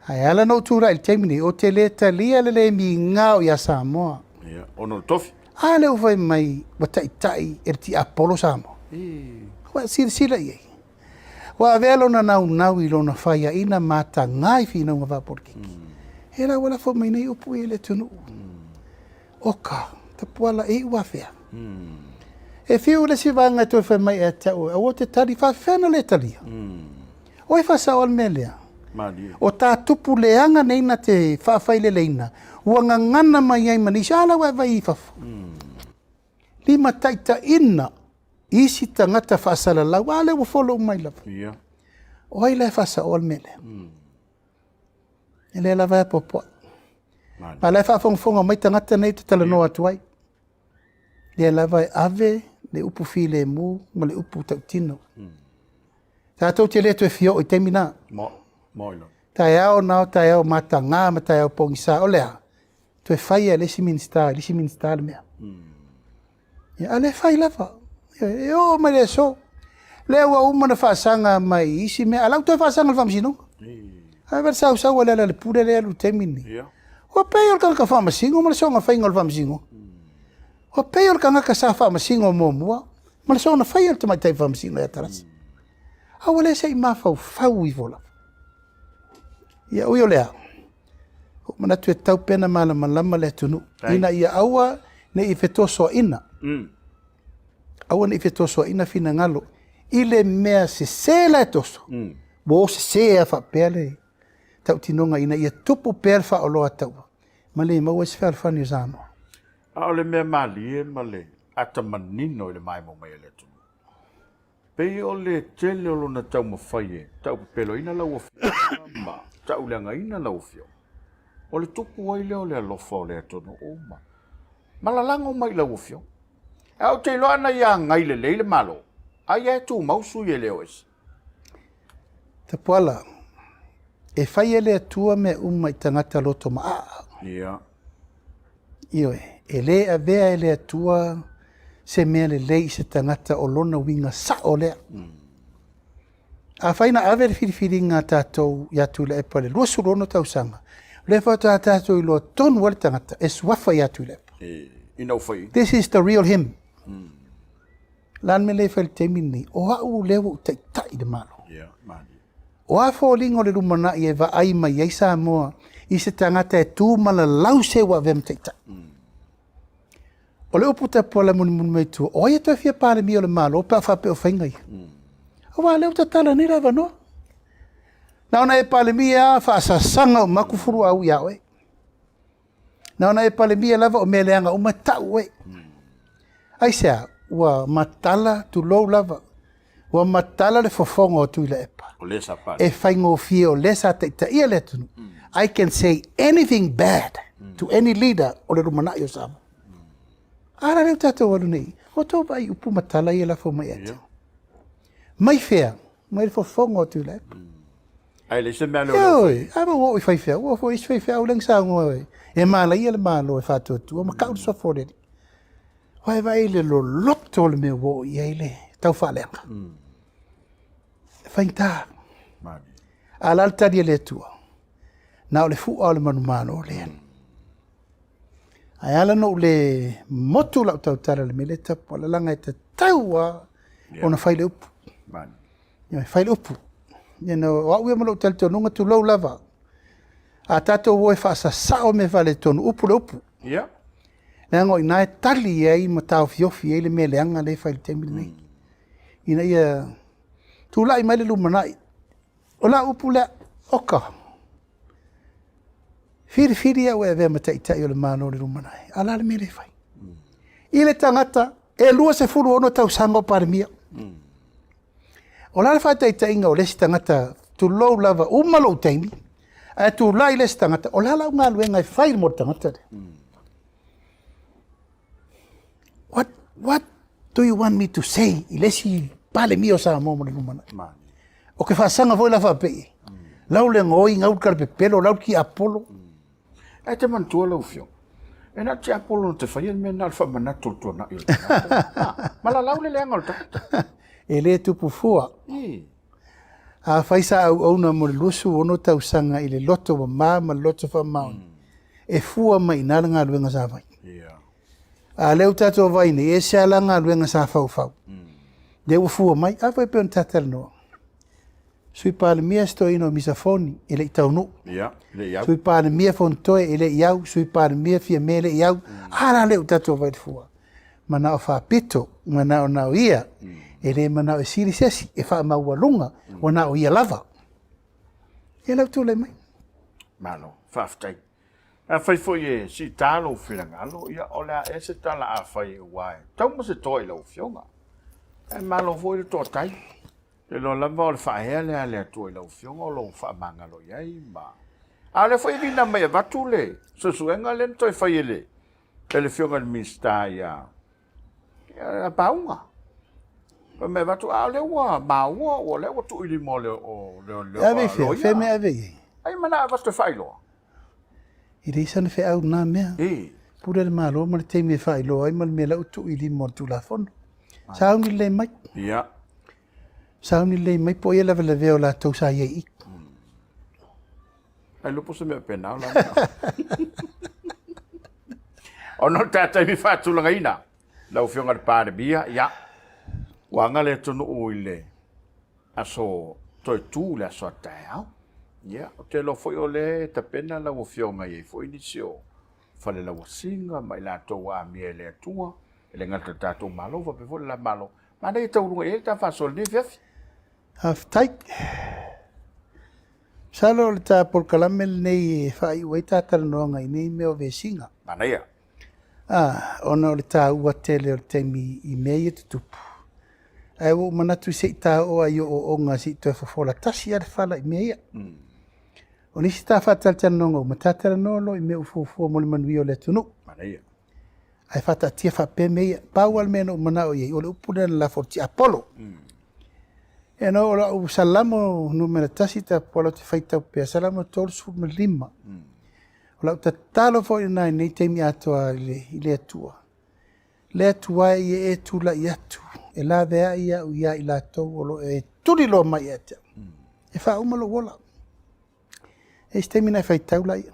Ae ala ona ou tulai i le taimi nei, ou te le talia le le migao ia Samoa. Ia, ona o le tofi. A lea ua fai mai ua taitai e le tiapolo Samoa. Ua silasila i ai. Ua avea lona naunau i lona faiaina mataga i finauga faapolokiki. E la ua lafo mai nei upu ia i le atunuu. Oka, Tapuala, e iu afea. E fiu le isi vaega e toe fai mai ia te au, aua te tali, faafefea ona le talia. O e faasao le mea lea. O tā tupu leaga nei na te faafaileleina, ua gagana mai ai ma nisi, a la ua e vai i fafo. Limataitaiina isi tagata faasalalau, a lea ua follow mai lava. Ia. O ai la e faasaoa le mea lea? E lea lava e apoapoai. Ma la e faafogafoga mai tagata nei ou te talanoa atu ai. Lea lava e ave le upu filemu ma le upu tautino. Tatou te le toe fia oo i taimi na. Mo, mo ilo. Taeao na o taeao mataga ma taeao pogisa, o le a? Toe fai e le isi Minisita, le isi Minisita le mea. Ia, a le fai lava. E oo mai le aso. Lea ua uma ona faasaga mai i isi mea, a la ua toe faasaga i le faamasinoga. Ae vaai le sausau a le ala le pule lea e alu i le taimi lenei. Ua pei o le tagata faamasino ma le soona faiga o le faamasinoga. Ua pei o le tagata sa faamasino muamua ma le soona faia o le tamaitai faamasino ia Tarasa. A ua le se i mafaufau ifo lava. Ia ui o lea, Ua manatu e tatau pea ona malamalama le atunuu ina ia aua ne i fetosoaina, aua ne i fetosoaina finagalo i le mea sese la e toso, ua o sese lava faapea le tautinoga ina ia tupu pea le faaoloa taua ma le maua ai se fealofani o Samoa. A o le mea malie ma le ata manino i le maemo mai a le atunuu, Pei o le tele o lona taumafai e taupepeloina lau afioga ma tauleagaina lau afioga, o le tupu ai lea o le alofa o le atunuu ma ma lalago mai i lau afioga. Ae ou te iloa ana ia agai lelei le Malo. Ai e tumau sui e le o ese. Tapuala, e fai e le Atua mea uma i tagata loto maaa. Ia. Ioe, e le avea e le Atua se mea lelei i se tagata o lona uiga sao lea. Afai na ave le filifiliga a tatou ia Tuilaepa i le 26 tausaga, o lea faatoa tatou iloa tonu ai le tagata e suafa ia Tuilaepa. Ina ua fai. This is the real him. O le a le mea lea e fai i le taimi lenei? O au lea ua ou taitai i le Malo. O a foliga o le lumanai e vaai mai ai Samoa i se tagata e tu ma lalau se ua avea ma taitai? O le upu tapuala e mulimuli mai tua, o ai e toe fia Palemia o le Malo pe a faapea o faiga ia? Aua o lea ua tatala nei le avanoa. Na ona e Palemia lava faasasaga uma atu fuluau ia oe. Na ona e Palemia lava o mea leaga uma e tau oe. Aisea? Ua matala, tulou lava, ua matala le fofoga o Tuilaepa. O lea sa Palemia. E faigofie o lea sa taitaia le atunuu. I can say anything bad to any leader o le lumanai o Samoa. A la lea ua tatou alu nei, ua outou vaai i upu ma tala ia e lafo mai ia te au. Mai fea? Mai le fofoga o Tuilaepa. Ae leai se mea lea o lea ua fai. A ua oo i faifeau, ua oo foi isi faifeau lea na saunoa e malaia le Malo e faatuatua ma tau le suafa o le Alii. Aua e vaai i le loloto o le mea ua oo i ai le taufaaleaga. E faigata. A o le a le tali a le Atua? Na o le fua o le manumalo lea. Ae ala ona ou le motu lau tautala i le mea lea e tapuala, leaga e tatau lava ona fai le upu. Ia, fai le upu. You know, o au ia ma lou talitonuga, tulou lava. A tatou o e faasasao mea faaletonu, upu le upu. Yeah. Leaga o i ina e tali ai ma taofiofi ai le mea leaga lea e fai i le taimi lenei. Ina ia tulai mai le lumanai. O lau upu lea, oka. Filifili au e avea ma taitai o le Malo o le lumanai. A o le a le mea lea e fai? I le tagata e 26 tausaga o Palemia. O le a le faataitaiga o le isi tagata, tulou lava, uma lou taimi, ae tulai le isi tagata, o le a lau galuega e fai mo le tagata lea? What, what do you want me to say i le isi Palemia o Samoa mo le lumanai? O ke faasaga foi la faapei, lau le goi, gau le kalapepelo, lau le tiapolo. Ae te manatua lau Afioga, e na o le tiapolo na te faia le mea lena o le faamanatu o le tuanai o le tagata. Ma lalau le leaga o le tagata. E le tupu fua. Afai sa auauna mo le 26 tausaga i le loto mama ma le loto faamaoni, e fua mai i ina le galuega sa fai. A o lea ua tatou vaai nei, e ese lava la galuega sa faufau. Lea ua fua mai. A foi e pei ona ta talanoa. Sui Palemia si toeaina o Misa Foni e le i taunuu. Ia, e le i au. Sui Palemia Fonotoe e le i au, Sui Palemia Fiame e le i au. A la lea ua tatou vaai i le fua. Manao faapito, manao na o ia, e le manao e sili se isi, e faamaualuga, ua na o ia lava. Ia lau tulai mai. Malo, faafetai. Afai foi e siita lou finagalo, ia o le a ea se tala afai ua e tau ma se toa i lau afioga. Ae malo foi le toatai. Te iloa lava o le faaea lea a le Atua i lau Afioga o lou faamagalo i ai ma... A o lea foi e vina mai avatu le suesuega lea na toe fai e le, e le Afioga i le Minisita ia, ia Pauga. Fai mai avatu, a o lea ua maua, o lea ua tuu i lima o le, o le, o le, Ave i fea, fea mea ave i ai? Ai mana avatu e faailoa. E leai sana feau i lena mea. E. Pule le Malo ma le taimi e faailoa ai ma le mea la ua tuu i lima o le Tulafono. Sauni lelei mai. Ia. Sauni lelei mai po o ia lavelavea o latou sa i ai i i. Ai lopo se mea pena o la mea. Ona o le taimi faatulagaina, lau Afioga i le Palemia, ia, ua aga le atunuu i le aso toe tu le aso a taeao. Ia, ou te iloa foi o lea e tapena lau Afioga e i ai foi nisi o falelauasiga ma i latou ua amia e le Atua, e le gata i le tatou Malo, faapea foi le la Malo. Manaia e taualuga i ai le ta faasoa i lenei afiafi. Faafetai. Masalo o le ta polokalame lenei e faaiu ai ta talanoaga i nei mea o vesiga. Manaia. A, ona o le taua tele o le taimi i mea ia tutupu. Ae ua ou manatu se i ta oo lava i ooooga se i toe fofola tasi lava le fala i mea ia. O nisi ta faatalatalanoaga uma, ta talanoa loa i mea ua fuafua mo le manuia o le atunuu. Manaia. Ae faataatia faapea mea ia. Pau lava le mea na ou manao i ai, o le upu lea na lafo e le tiapolo. Ia na o lau Salamo numera 1 tapuala ou te faitau pea, Salamo 35. O lau tatalo foi lena i lenei taimi atoa i le Atua. Le Atua e, ia e tulai atu e laveai au ia i latou o lo o e tuliloa mai ia te au. E faauma lou ola. E isi taimi na e faitau laia.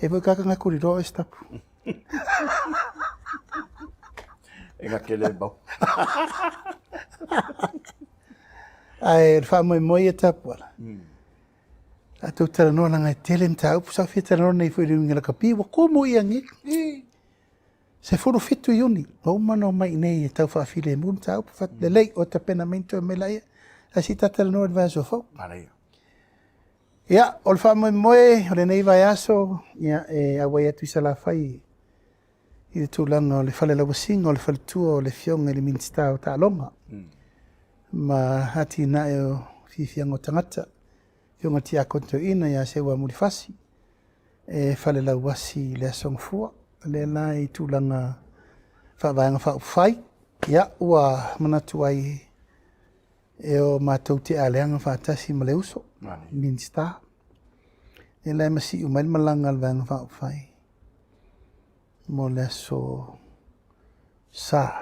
E foi kaka nga kuri roa e stapu. E nga kele mau. Ae o le faamoemoe ia tapuala. Tatou talanoa leaga e tele mataupu sa fia talanoa nei foi i le uiga lakapi ua kumu ia ngili. 17 Iuni, ua uma ona omai i inei e tau faafilemu le mataupu, fai atu, lelei, oe tapena mai ona toe omai laia, ae se i ta talanoa i le vaiaso fou. Manaia. Ia, o le faamoemoe o lenei vaiaso, ia, e auai atu i Salafai i le tulaga o le falelauasiga o le faletua o le Afioga i le Minisita o Taaloga ma atinae o fiafiaga o tagata, Afioga i le Tiakono Toeaina ia Seuamuli Fasi. e falelauasi i le Aso Gafua, lea la i tulaga faavaega faaupufai, ia ua manatu ai e o matou te aleaga faatasi ma le uso, Minisita. Lea la e masiu mai le malaga a le Vaega Faaupufai mo le aso Sa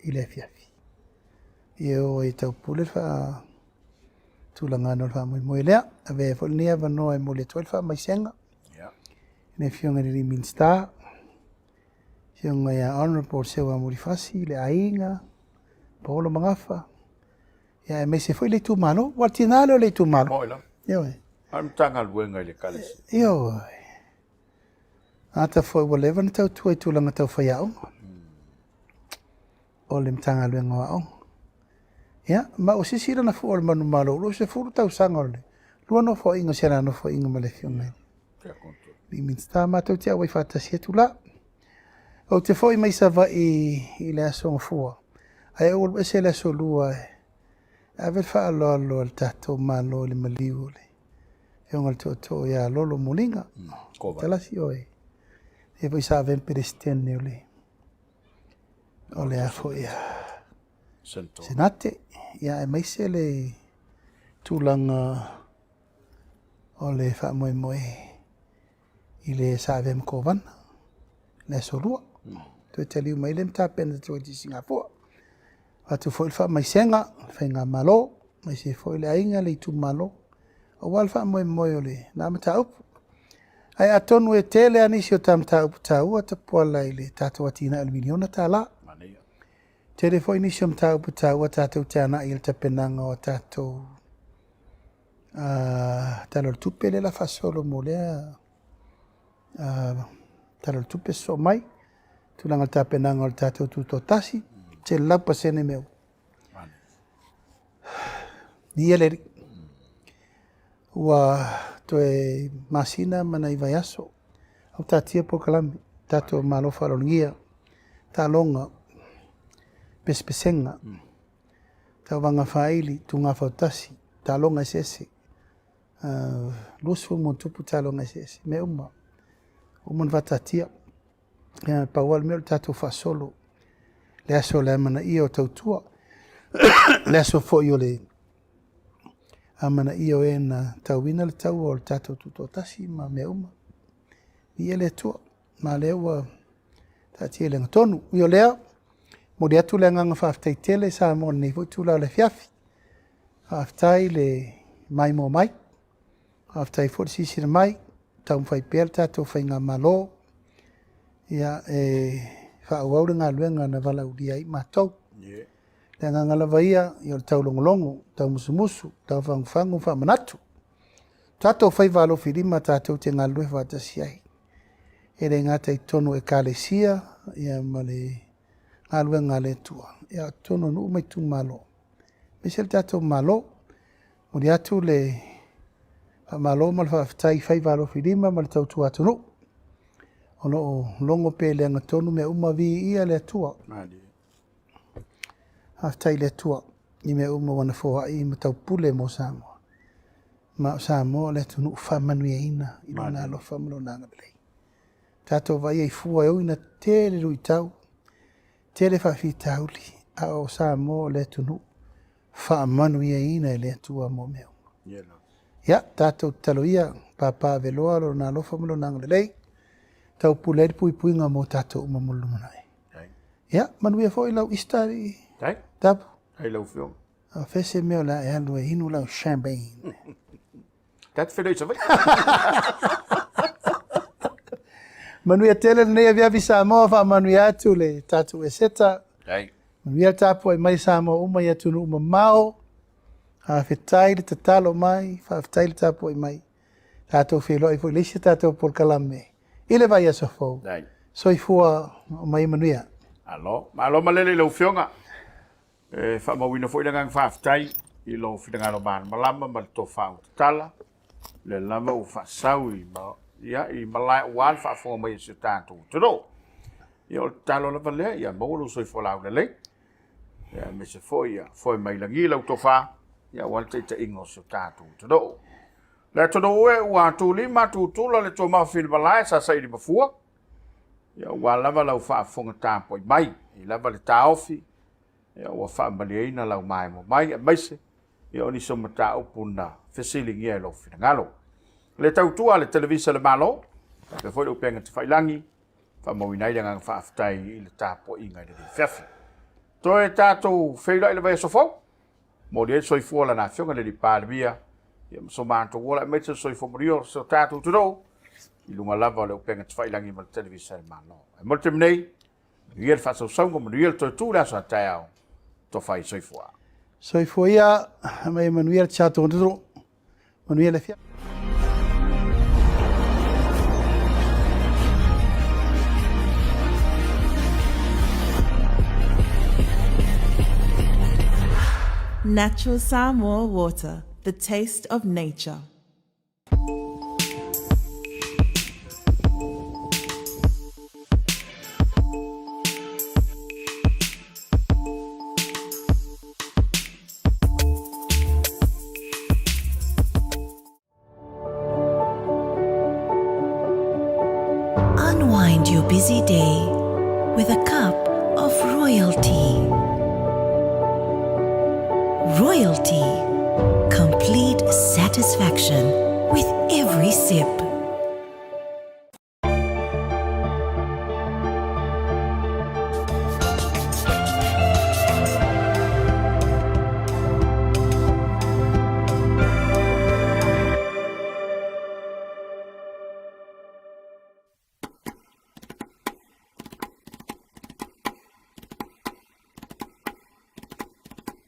i le afiafi. Ia o ai e taupule le faatulagaina o le faamoemoe lea. Avea ai foi lenei avanoa e momoli atu ai le faamaisega i le Afioga i le Minisita, Afioga ia Honourable Seuamuli Fasi, le aiga, Paolo Magafa, ia aemaise foi le itumalo. Ua tiga lea o le itumalo. Moi lava. Ioe. A o le Matagaluega i le Ekalesia. Ioe. Ata foi ua leva ona tautua i tulaga tau faiaoga o le Matagaluega o Aoga. Ia, ma ua sisi lana fua o le manumalo, 20 tausaga o le lua nofoaiga o si ana nofoaiga ma le Afioga i le Minisita. Matou te auai faatasi atu la. Ou te foi mai Savaii i le Aso Gafua, ae ou alu ese le Aso Lua e ave le faaaloalo a le tatou Malo i le maliu o le Afioga i le Tootoo ia Lolo Moliga, Talasi oe. E foi sa avea ma Peresetene o le o le a foi a Senate, ia aemaise le tulaga o le faamoemoe i le sa avea ma Kovana le aso Lua. Toe taliu mai lea ma tapena atu ai i Singapore. Avatu foi le faamaisega i le faigamalo, aemaise foi le aiga, le itumalo, aua le faamoemoe o lena mataupu. Ae atonu e tele lava nisi o ta mataupu taua Tapuala i le tatou atinae o le miliona tala. Tele foi nisi o mataupu taua tatou te agai i le tapenaga o tatou Tala o le Tupe lea la faasolo mo lea Tala o le Tupe sosoo mai, tulaga o le tapenaga o le tatou Tutoatasi, 100% mea uma. Ia le Alii, ua toe masina ma nai vaiaso, au taatia polokalame, tatou Malo faaaloalogia, taaloga, pesepesega, tauvaga faaili, tugafautasi, taaloga eseese, 20+ taaloga eseese, mea uma, uma ona faataatia. Ia, pau lava le mea o le tatou faasolo, le aso o le amanaia o tautua, le aso foi o le amanaia o e na tauina le taua o le tatou tutoatasi ma mea uma. Viia le Atua, ma lea ua taatia i le agatonu. Ui o lea, momoli atu le agaga faafetai tele Samoa i lenei foi itula o le afiafi. Faafetai le maimoa mai, faafetai foi le silasila mai, taumafai pea le tatou faigamalo ia e faaauau le galuega na valaaulia ai matou. Le agaga lava ia, ia o le taulogologo, taumusumusu, taufagufagu, faamanatu. Tatou faiva alofilima tatou te galulue faatasi ai. E le gata i totonu o Ekalesia ia ma le galuega a le Atua, ia o totonu o nuu ma itumalo, aemaise le tatou Malo. Momoli atu le faamalo ma le faafetai i faiva alofilima ma le tautua atunuu o lo o logo pea i le agatonu mea uma, viia le Atua. Faafetai i le Atua i mea uma ua na foai ma taupule mo Samoa. Ma o Samoa o le atunuu faamanuiaina i lona alofa ma lona agalelei. Tatou vaaia i fua e ui ina tele luitau, tele faafitauli, a o Samoa o le atunuu faamanuiaina e le Atua mo mea uma. Ia, tatou tatalo ia, Papa Aveloa lona alofa ma lona agalelei, taupule ai le puipuiga mo tatou uma mo le lumanai. Ia, manuia foi lau Easter alii Tapu. Ai lau Afioga. A fea se mea o le a e alu e inu lau champagne. Ta te feiloai i Savaii. Manuia tele lenei aviavi Samoa, faamanuia atu le tatou Eseta. Manuia le tapuai mai Samoa uma i atunuu mamao. Faafetai le tatalo mai, faafetai le tapuai mai. Tatou feiloai foi i le isi tatou polokalame i le vaiaso fou. Soifua ma ia manuia. Malo, malo malele i lau Afioga. E faamauina foi le agaga faafetai i lou finagalo malamalama ma le tofa ua tatala, lea lava ua faasau i, ia, i malae aua le faafofoga mai a si o tatou atunuu. Ia, o le tatalo lava lea, ia maua lou soifua laulelei, ia, aemaise foi ia foe mai lagi lau tofa, ia, aua le taitaiga o si o tatou atunuu. Le atunuu e ua tulima tutula le tuamafi i le malae sa saili mafua, ia, aua lava lau faafofoga tapuai mai, i lava le taofi, ia, ua faamalieina lau maemo mai, aemaise ia, o nisi o mataupu na fesiligia e lou finagalo. Le tautua a le Televisa a le Malo, faapea foi le upega tafailagi, faamauina ai le agaga faafetai i le tapuaiga i lenei afiafi. Toe tatou feiloai i le vaiaso fou, momoli ai le soifua o Lana Afioga i le Alii Palemia, ia ma so matou ola, aemaise le soifua manuia o so tatou atunuu, i luga lava o le upega tafailagi ma le Televisa a le Malo. Ae mo le taimi nei, manuia le faasausauga, manuia le toe tu i le aso a taeao, tofa i soifua. Soifua ia, ma ia manuia le tatou atunuu. Manuia le afiafi. Natural Samoa water, the taste of nature. Unwind your busy day with a cup of royalty. Royalty. Complete satisfaction with every sip.